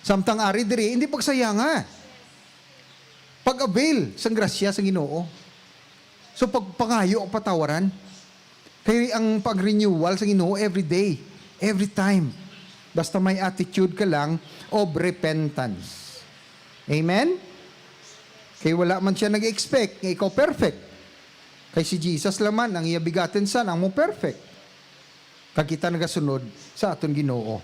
Samtang ari diri, hindi pagsayanga. Pag-avail sang grasya sang Ginoo. So, pagpangayo ang patawaran. Kay ang pag-renewal sa Ginoo every day, every time. Basta may attitude ka lang of repentance. Amen? Kay wala man siya nag-expect nga ikaw perfect. Kay si Jesus lang man ang iya begotten Son ang mo perfect. Kag kita nagasunod sa aton Ginoo.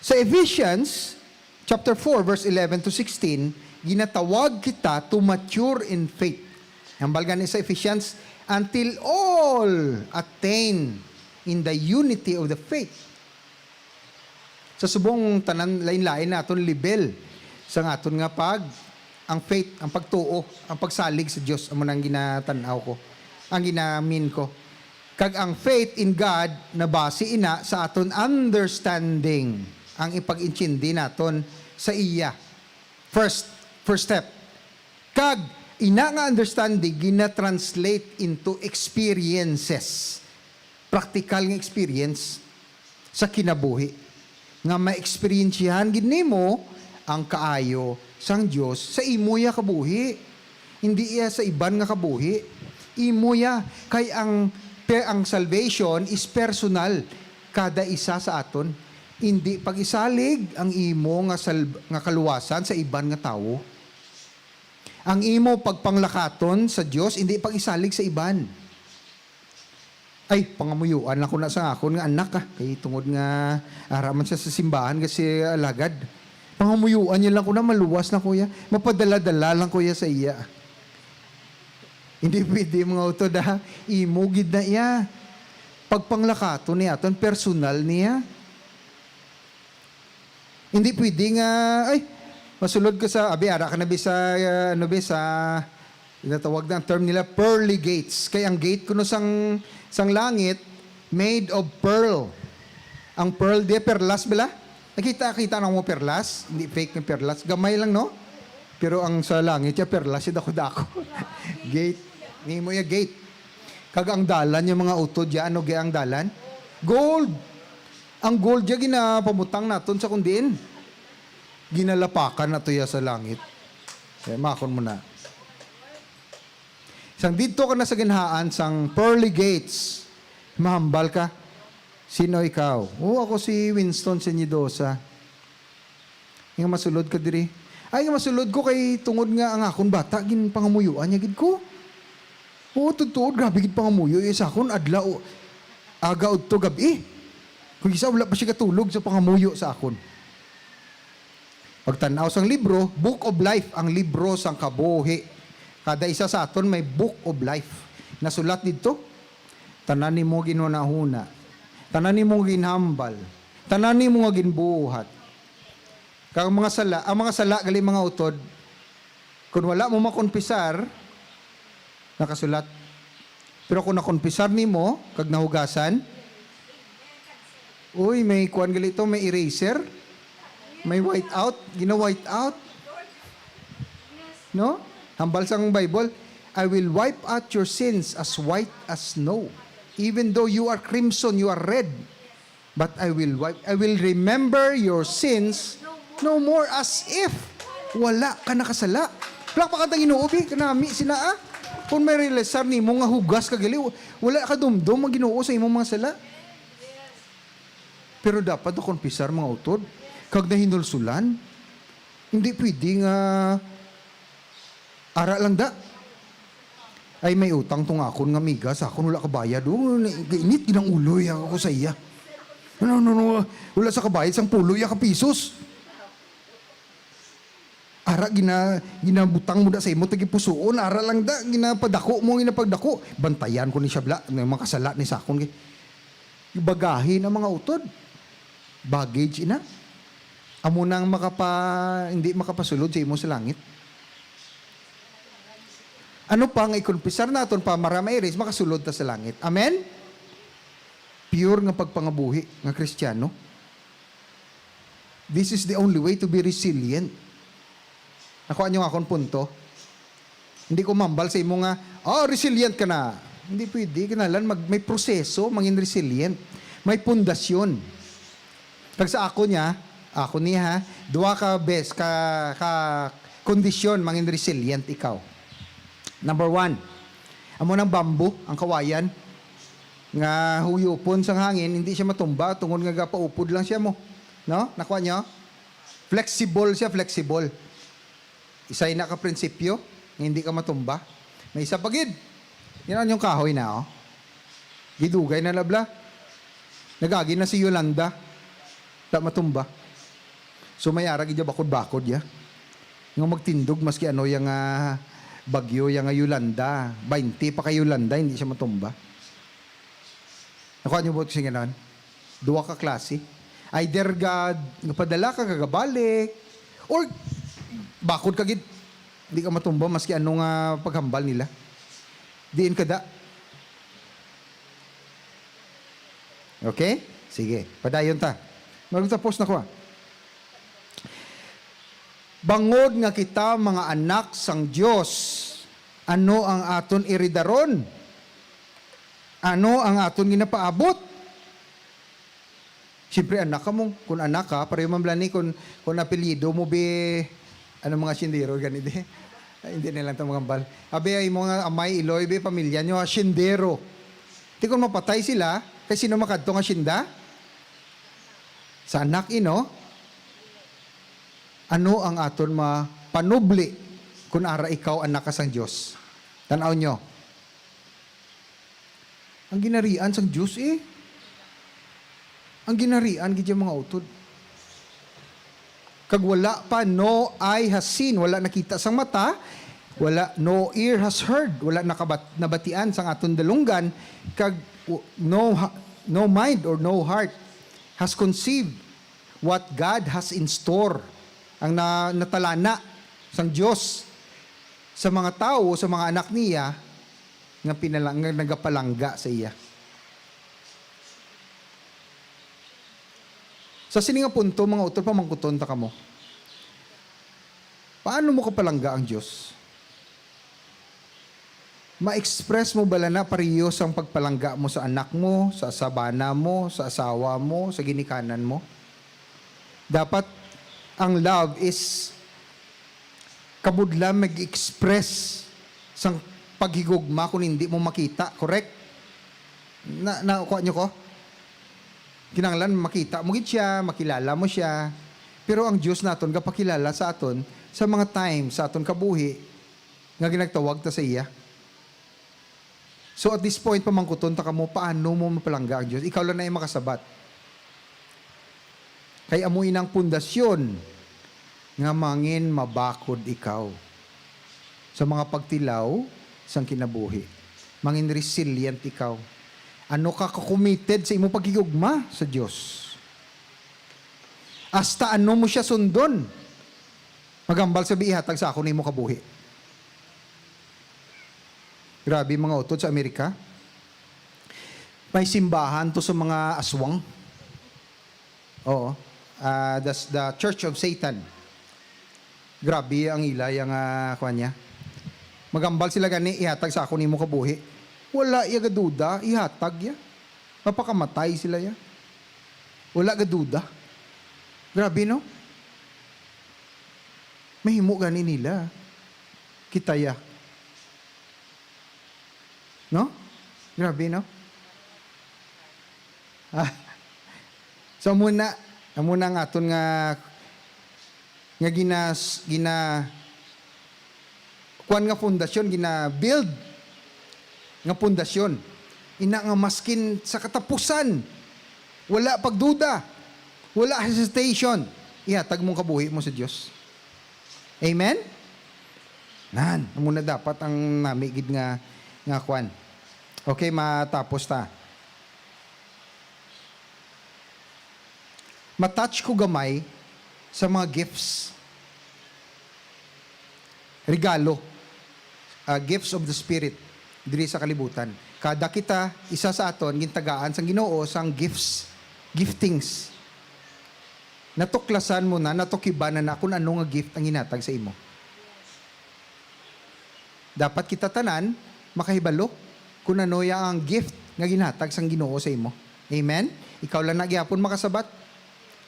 Sa Ephesians chapter four, verse eleven to sixteen, ginatawag kita to mature in faith. Hambal gani sa Ephesians, "Until all attain in the unity of the faith." Sa subong tanan, lain-lain na aton level sang aton nga pag, ang faith, ang pagtuo, ang pagsalig sa Dios, amo nang ginatan-aw ko, ang ginamin ko. Kag ang faith in God nabase ina sa aton understanding, ang ipag-intindi naton sa iya. First, first step. Kag ina nga understanding gina-translate into experiences. Praktikal nga experience sa kinabuhi nga maeksperiensyahan gid nimo ang kaayo sang Dios sa imo ya kabuhi. Hindi iya sa iban nga kabuhi. Imo ya, kay ang, pe-, ang salvation is personal, kada isa sa aton. Hindi pag-isalig ang imo nga sal-, nga kaluwasan sa iban nga tawo. Ang imo pagpanglakaton sa Dios, hindi pag-isalig sa iban. Ay, pangamuyuan lang ko na sa akon nga anak, ah. Kay tungod nga ara man siya sa simbahan kasi alagad. Pangamuyuan niya lang ko na, maluwas lang ko ya. Mapadala-dala lang ko ya sa iya. Hindi pwede, mga utod, ha. Imo gid na iya. Pagpanglakaton ni aton, personal niya. Hindi pwede nga, ay, masulod ka sa, abi, ara ka na, bi, sa, uh, ano, bi, sa, ginatawag na ang term nila, pearly gates. Kay ang gate kuno sang, sang langit, made of pearl. Ang pearl, di, perlas, bala? Nakita, kita na mo perlas? Hindi fake yung perlas. Gamay lang, no? Pero ang sa langit, ya, perlas, ya, dako-dako. Gate. Nimo ya, gate. Kag ang dalan, yung mga utod, ya, ano, gaya ang dalan? Gold. Ang gold, ya, ginapamutang naton sa kundiin. Ginalapakan na to, ya, sa langit. Kaya makon mo na. Sang didto ka na sa ginhaan sang pearly gates, mahambal ka, "Sino ikaw?" "Oh, ako si Winston Sinidosa." "Nga masulod ka diri?" "Ay, nga masulod ko kay tungod nga ang akon bata ginpangamuyoan niya gid ko. Oo, tuod-tuod, grabe gid pangamuyo iya sa akon, adlaw, aga udto gab-i. Kung isa, wala pa siya katulog sa pangamuyo sa akon." Pagtan-aw sang libro, Book of Life, ang libro sang kabuhi. Kada isa sa aton may Book of Life. Nasulat didto, tanan nimo ginhunahuna, tanan nimo ginhambal, tanan nimo nga ginbuhat. Kag ang mga sala, ang mga sala gali, mga utod, kung wala mo makonpisar, nakasulat. Pero kung nakonpisar nimo kag nahugasan, uy, may kuan gali to, may eraser, may white out, gina-white out. No? Hambal sang Bible, "I will wipe out your sins as white as snow. Even though you are crimson, you are red, but I will wipe, I will remember your sins no more." As if wala ka nakasala. Palakpakan ta ang Ginoo, bi. Kanami sina, ah. Kung ma-realisar nimo nga hugas ka gali, wala ka dumdom ang Ginoo sa imong mga sala. Pero dapat nakonpisar, mga utod, kag nahinulsulan. Hindi pwede nga ara lang da. "Ay, may utang tong akon nga amiga sa akon, wala kabayad. Oh, init ginang ulo ya ako sa iya. Ano, ano, ano, wala sa kabayad sang pulo ya ka pisos." Ara gina-, ginabutang mo da sa imo tagipusoon, ara lang da, ginapadako mo, ginapagdako. Bantayan ko ni siya, bla, nga makasala ni sa akon, kay bagahin ang mga utod. Baggage ina. Amo nang makapa-, hindi makapasulod sa imo sa langit. Ano pa nga ikonpisar naton pa mara ma-erase, makasulod ta sa langit? Amen? Pure nga pagpangabuhi nga Kristiyano. This is the only way to be resilient. Nakuha niyo ang akon punto? Hindi ko mambal sa imo nga, "Oh, resilient ka na." Hindi pwede. Kinahanglan mag-, may proseso, mangin resilient. May pundasyon. Kag sa ako niya, ako niya ha, duha ka bes-, ka, ka kondisyon, mangin resilient ikaw. Number one, amo nang bamboo, ang kawayan, nga huyupon sang hangin, hindi siya matumba, tungod nga gapaupod lang siya mo. No? Nakuha niyo? Flexible siya, flexible. Isa ina ka prinsipyo nga hindi ka matumba. May isa pa gid. Yan ang inyong kahoy na, oh. Gidugay na labla. Nagagi na si Yolanda. Ta matumba. So may ara gid ya bakod-bakod ya. Nga magtindog maski ano yang, ah, bagyo yang, ah, Yolanda. Baynte pa kay Yolanda, hindi siya matumba. Nakuha niyo ba sing ganon? Duha ka klase. Either ga-, gapadala ka, gagabalik, or bakod ka gid. Di ka matumba maski ano nga paghambal nila. Diin ka da. Okay? Sige, padayon ta. Magtapos na ko, ah. Bangod nga kita mga anak sang Dios, ano ang aton iridaron? Ano ang aton ginapaabot? Siyempre, anak ka mo. Kung anak ka, pareho man bala ni kung, kung apelyido mo, be, ano, mga sindiro, gani, di? Ay, hindi na lang ta magambal. Abi, ay, mga amay, iloy, be, pamilya nyo, ha, sindero. Di kung mapatay sila, kay sino makadto nga sinda? Sa anak, ino? Ano ang aton mapanubli kung ara ikaw anak ka sang Dios? Tan-aw nyo. Ang ginarian sang Dios, eh. Ang ginarian gid yang mga utod. Kag wala pa, no eye has seen, wala nakita sang mata, wala, no ear has heard, wala nakabat-, nabatian sang aton dalunggan, kag w-, no ha-, no mind or no heart has conceived what God has in store. Ang na-, natalana sang Dios sa mga tawo, sa mga anak niya, nga pinala-, nga nagapalangga sa iya. Sa sini nga punto, mga utod, pamangkuton ta kamo. Paano mo kapalangga ang Dios? Ma-express mo bala na pareho sang pagpalangga mo sa anak mo, sa sabana mo, sa asawa mo, sa ginikanan mo? Dapat ang love is kabudlan mag-express sang paghigugma kung hindi mo makita, correct? Na, nakuha niyo ko? Kinahanglan makita mo gid siya, makilala mo siya. Pero ang Dios naton gapakilala sa aton sa mga time sa aton kabuhi nga ginagtawag ta sa iya. So at this point, pamangkuton ta kamo, paano mo mapalangga ang Dios? Ikaw lang na ang makasabat. Kay amo inang pundasyon nga mangin mabakod ikaw sa mga pagtilaw sang kinabuhi. Mangin resilient ikaw. Ano ka ka-committed sa imo paghigugma sa Dios? Hasta ano mo siya sundon? Maghambal sa ihatag sa akon nimo kabuhi. Grabe, mga utod sa Amerika. May simbahan to sa mga aswang. Oo. Ah, the, the Church of Satan. Grabe ang ila, yang, ah, kuwan niya. Maghambal sila gani, ihatag sa akon nimo kabuhi. Wala iya gaduda, ihatag ya. Mapakamatay sila ya. Wala gaduda. Grabe, no? Mahimo gani nila. Kita ya. No? Grabe, no? Ah. So, muna, muna ang aton nga, nga ginas-, gina-, kuwan nga pundasyon, gina-build nga pundasyon. Ina nga maskin sa katapusan, wala pagduda, wala hesitation, ihatag mong kabuhi mo sa Dios. Amen? Nan, amo na dapat ang nami gid nga, nga kwan. Okay, matapos ta. Matouch ko gamay sa mga gifts. Regalo. Ah, gifts of the Spirit diri sa kalibutan. Kada kita, isa sa aton, gintagaan sang Ginoo sang gifts, giftings. Natuklasan mo na, natukiban na na kung ano nga gift ang ginhatag sa imo. Dapat kita tanan makahibalo kung ano ya ang gift nga ginhatag sang Ginoo sa imo. Amen? Ikaw lang na gyapon makasabat.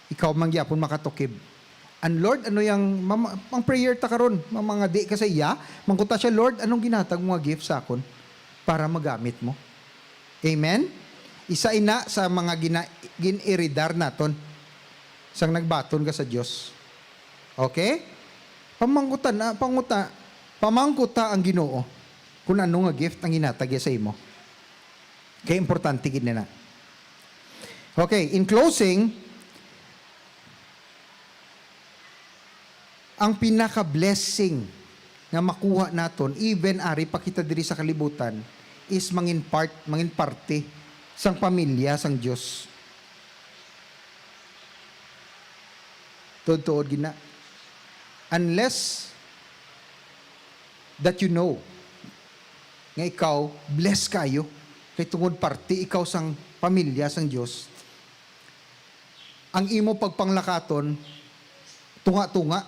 Ikaw man gyapon makatukib. Ang Lord, ano yang mama-, ang prayer ta karon, mamangadi ka sa iya, mangkuta siya, "Lord, anong ginhatag mo nga gift sa akon para magamit mo?" Amen? Isa ina sa mga gina-, gin-iridar naton sang nagbaton ka sa Dios. Okay? Pamangkutan na, panguta, pamangkuta ang Ginoo kung ano nga gift ang ginhatag niya sa imo. Kay importante gid na na. Okay, in closing, ang pinaka-blessing nga makuha naton, even ari pa kita diri sa kalibutan, is mangin part, mangin parte sang pamilya sang Dios. Tuod-tuod gid na. Unless that you know nga ikaw blessed kayo, kay tungod parte ikaw sang pamilya sang Dios, ang imo pagpanglakaton tunga-tunga,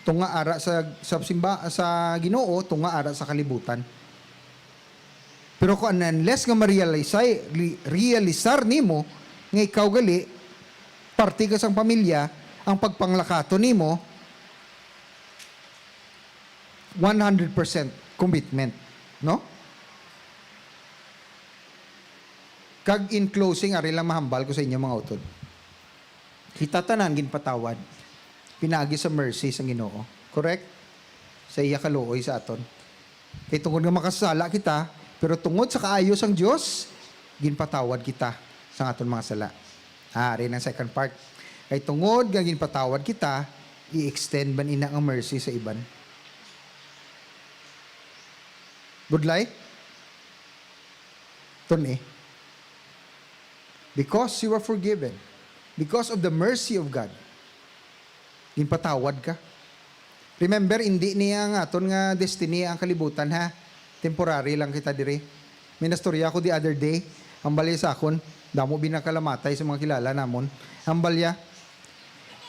tunga ara sa, sa simba, sa Ginoo, tunga ara sa kalibutan. Pero kung unless nga ma-realize-, re-, realisar nimo nga ikaw gali parte ka sang pamilya, ang pagpanglakaton nimo one hundred percent commitment, no? Kag in closing, ari lang mahambal ko sa inyo, mga utod. Kita tanan ginpatawad pinaagi sa mercy sang Ginoo. Correct? Sa iya kaluoy sa aton. Kay tungod nga makasala kita, pero tungod sa kaayo sang Dios, ginpatawad kita sa aton mga sala. Ah, ari ang second part. Kay tungod nga ginpatawad kita, i-extend man ina ang mercy sa iban. Budlay? Tun-i. Because you are forgiven. Because of the mercy of God. Ginpatawad ka. Remember, hindi niya ang aton nga destiny ang kalibutan, ha? Temporary lang kita diri. May nastorya ako the other day. Ang balya sa akon, damo binakalamatay sa mga kilala namon. Ang balya,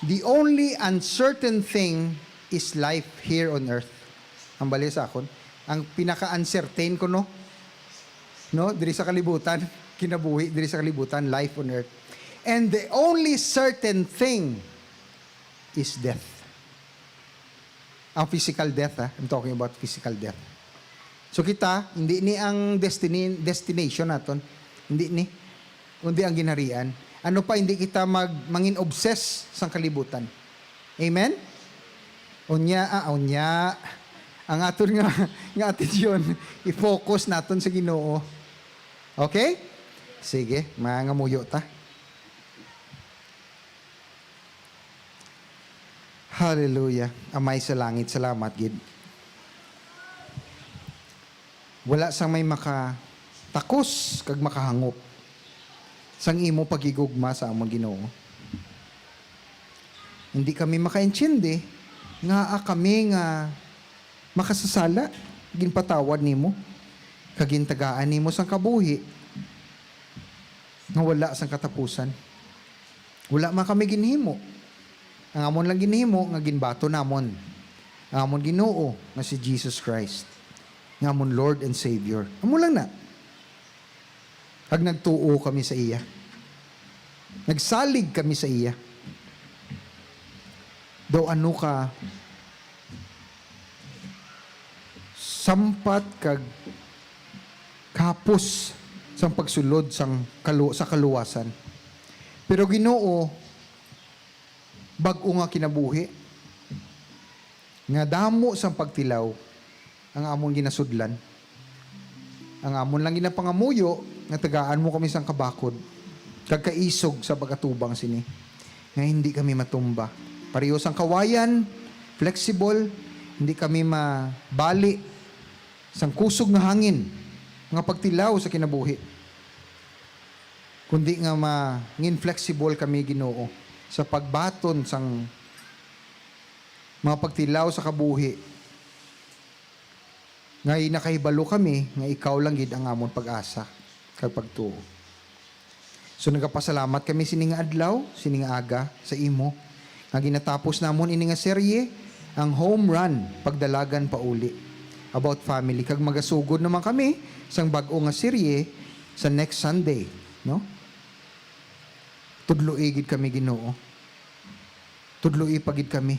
"The only uncertain thing is life here on earth." Ang balya sa akon, ang pinaka-uncertain ko, no? No? Diri sa kalibutan, kinabuhi diri sa kalibutan, life on earth. "And the only certain thing is death." Ang physical death, ha? I'm talking about physical death. So kita, hindi ni ang destiny, destination naton. Hindi ni. Kundi ang ginharian. Ano pa, hindi kita mag, mangin obsess sang kalibutan. Amen? Unya, ah, unya. Ang aton nga, nga atensyon, i-focus naton sa Ginoo. Okay? Sige, mangamuyo ta. Hallelujah. Amay sa langit, salamat gid. Wala sang may makatakos kag makahangop sang imo paghigugma sa amon, Ginoo. Hindi kami makaintindi nga kami nga makasasala, ginpatawad nimo, kag gintagaan nimo sang kabuhi nga wala sang katapusan. Wala man kami ginhimo. Ang amon lang ginhimo nga ginbaton namon ang amon Ginoo nga si Jesus Christ, nga amon Lord and Savior. Amo lang na. Kag nagtuo kami sa iya. Nagsalig kami sa iya. Daw ano ka sampat kag kahapos sang pagsulod sang kalu-, sa kaluwasan. Pero Ginoo, bag-o nga kinabuhi, nga damo sang pagtilaw ang amon ginasudlan. Ang amon lang ginapangamuyo nga tagaan mo kami sang kabakod kag kaisog sa pag-atubang sini, nga hindi kami matumba. Pareho sang kawayan, flexible, hindi kami mabali sang kusog nga hangin nga pagtilaw sa kinabuhi, kundi nga mangin flexible kami, Ginoo, sa pagbaton sang mga pagtilaw sa kabuhi, nga nakahibalo kami nga ikaw lang gid ang amon pag-asa kag pagtuo. So, nagapasalamat kami sini nga adlaw, sini nga aga sa imo, nga ginatapos namon ini nga serye, ang Home Run, Pagdalagan Pauli, about family. Kag magasugod naman kami sang bag-o nga serye sa next Sunday, no? Tudloi gid kami, Ginoo. Tudloi pa gid kami.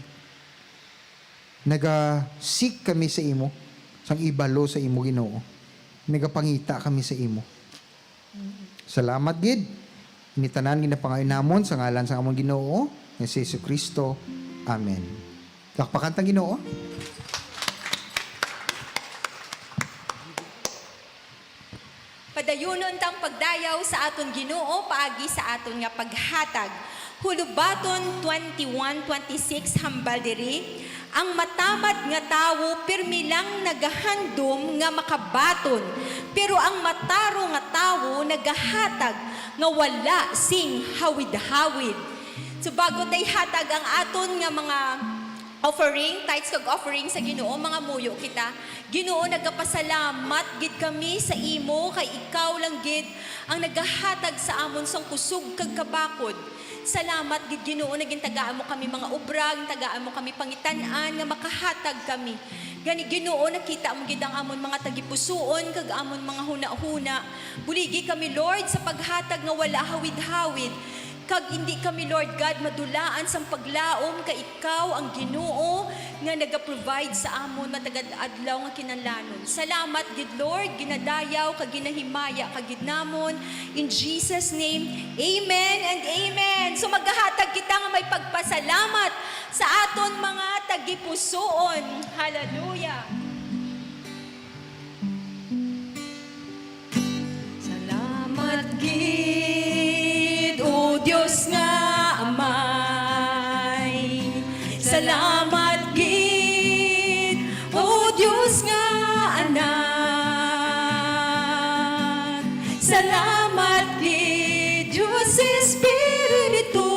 Naga-seek kami sa imo, sang ibalo sa imo, Ginoo. Nagapangita kami sa imo. Salamat gid. Ini tanan ginapangayo namon sa ngalan sang amon Ginoo nga si Jesu-Cristo. Amen. Lakpakan ta ang Ginoo. Padayunon tang pagdayaw sa aton Ginoo paagi sa aton nga paghatag. Hulubaton twenty-one twenty-six, hambal diri, ang matamad nga tawo pirmi lang nagahandom nga makabaton, pero ang matarong nga tawo nagahatag nga wala sing hawid-hawid. So, bago tay hatag ang aton nga mga offering, tithes kag offering sa Ginoo, mangamuyo kita. Ginoo, nagapasalamat gid kami sa imo, kay ikaw lang gid ang nagahatag sa amon sang kusog kag kabakod. Salamat gid, Ginoo, nga gintagaan mo kami mga obra, gintagaan mo kami pangitan-an nga makahatag kami. Gani, Ginoo, nakita mo gid ang amon mga tagipusoon kag amon mga hunahuna. Buligi kami, Lord, sa paghatag nga wala hawid-hawid. Kag indi kami, Lord God, madulaan sang paglaom, kay ikaw ang Ginoo nga naga-provide sa amon matag adlaw nga kinahanglanon. Salamat gid, Lord, ginadayaw kag ginahimaya ka gid namon. In Jesus' name, amen and amen. So, maghahatag kita nga may pagpasalamat sa aton mga tagipusoon. Hallelujah. Salamat gid, O Dios nga Amay. Salamat gid, O Dios nga Anak. Salamat gid, Dios Espiritu.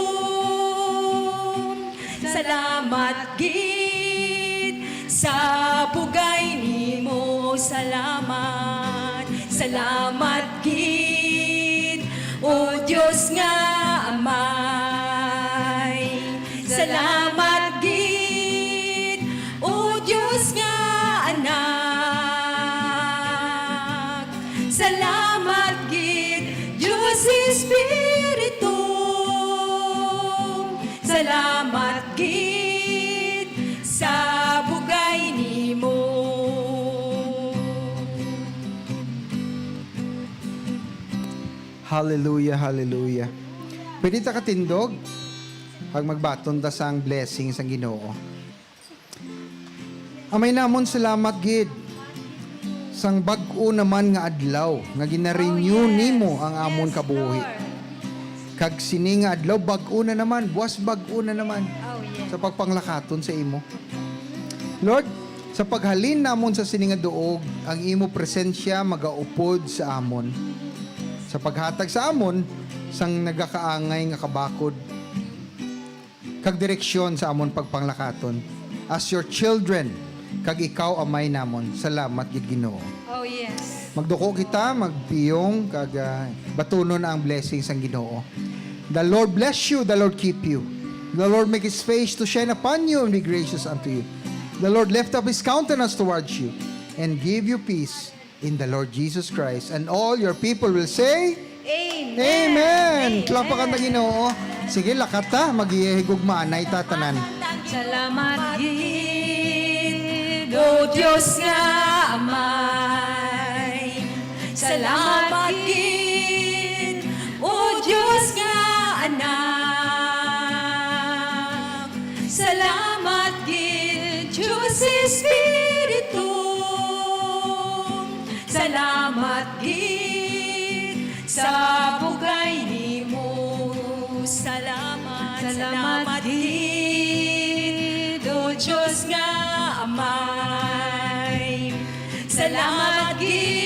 Salamat gid sa bugay nimo. Salamat, salamat gid, O Dios nga Amay. Salamat gid, O Dios nga Anak. Salamat gid, Dios Espiritu. Salamat gid sa bugay nimo. Hallelujah, hallelujah. Pwede ta katindog? Pag magbaton ta sang blessing sang Ginoo. Amay namon, salamat gid sang bag-o naman nga adlaw nga ginarenew Oh, yes. nimo ang amon Yes, kabuhi. Lord. Kag sini nga adlaw, bag-o na naman, buwas bag-o na naman Oh, yes. sa pagpanglakaton sa imo. Lord, sa paghalin namon sa sini nga duog, ang imo presensya magaupod sa amon. Sa paghatag sa amon sang nagakaangay nga kabakod kag direksyon sa amon pagpanglakaton as your children, kag ikaw, Amay namon. Salamat gid, Ginoo. Oh, yes. Magduko kita, magpiyong, kag, ah, batunon ang blessing sang Ginoo. The Lord bless you, the Lord keep you. The Lord make his face to shine upon you and be gracious unto you. The Lord lift up his countenance towards you and give you peace in the Lord Jesus Christ. And all your people will say, Amen. Amen. Amen. Klapakan ta, Ginoo. Sige, lakat ta. Maghihigugmaanay ta tanan. Salamat gid, O Dios nga Amay. Salamat gid, O Dios nga Anak. Salamat gid, Dios Espiritu. Salamat gid sa bugay nimo. Salamat, salamat gid, O Dios nga Amay. Salamat gid.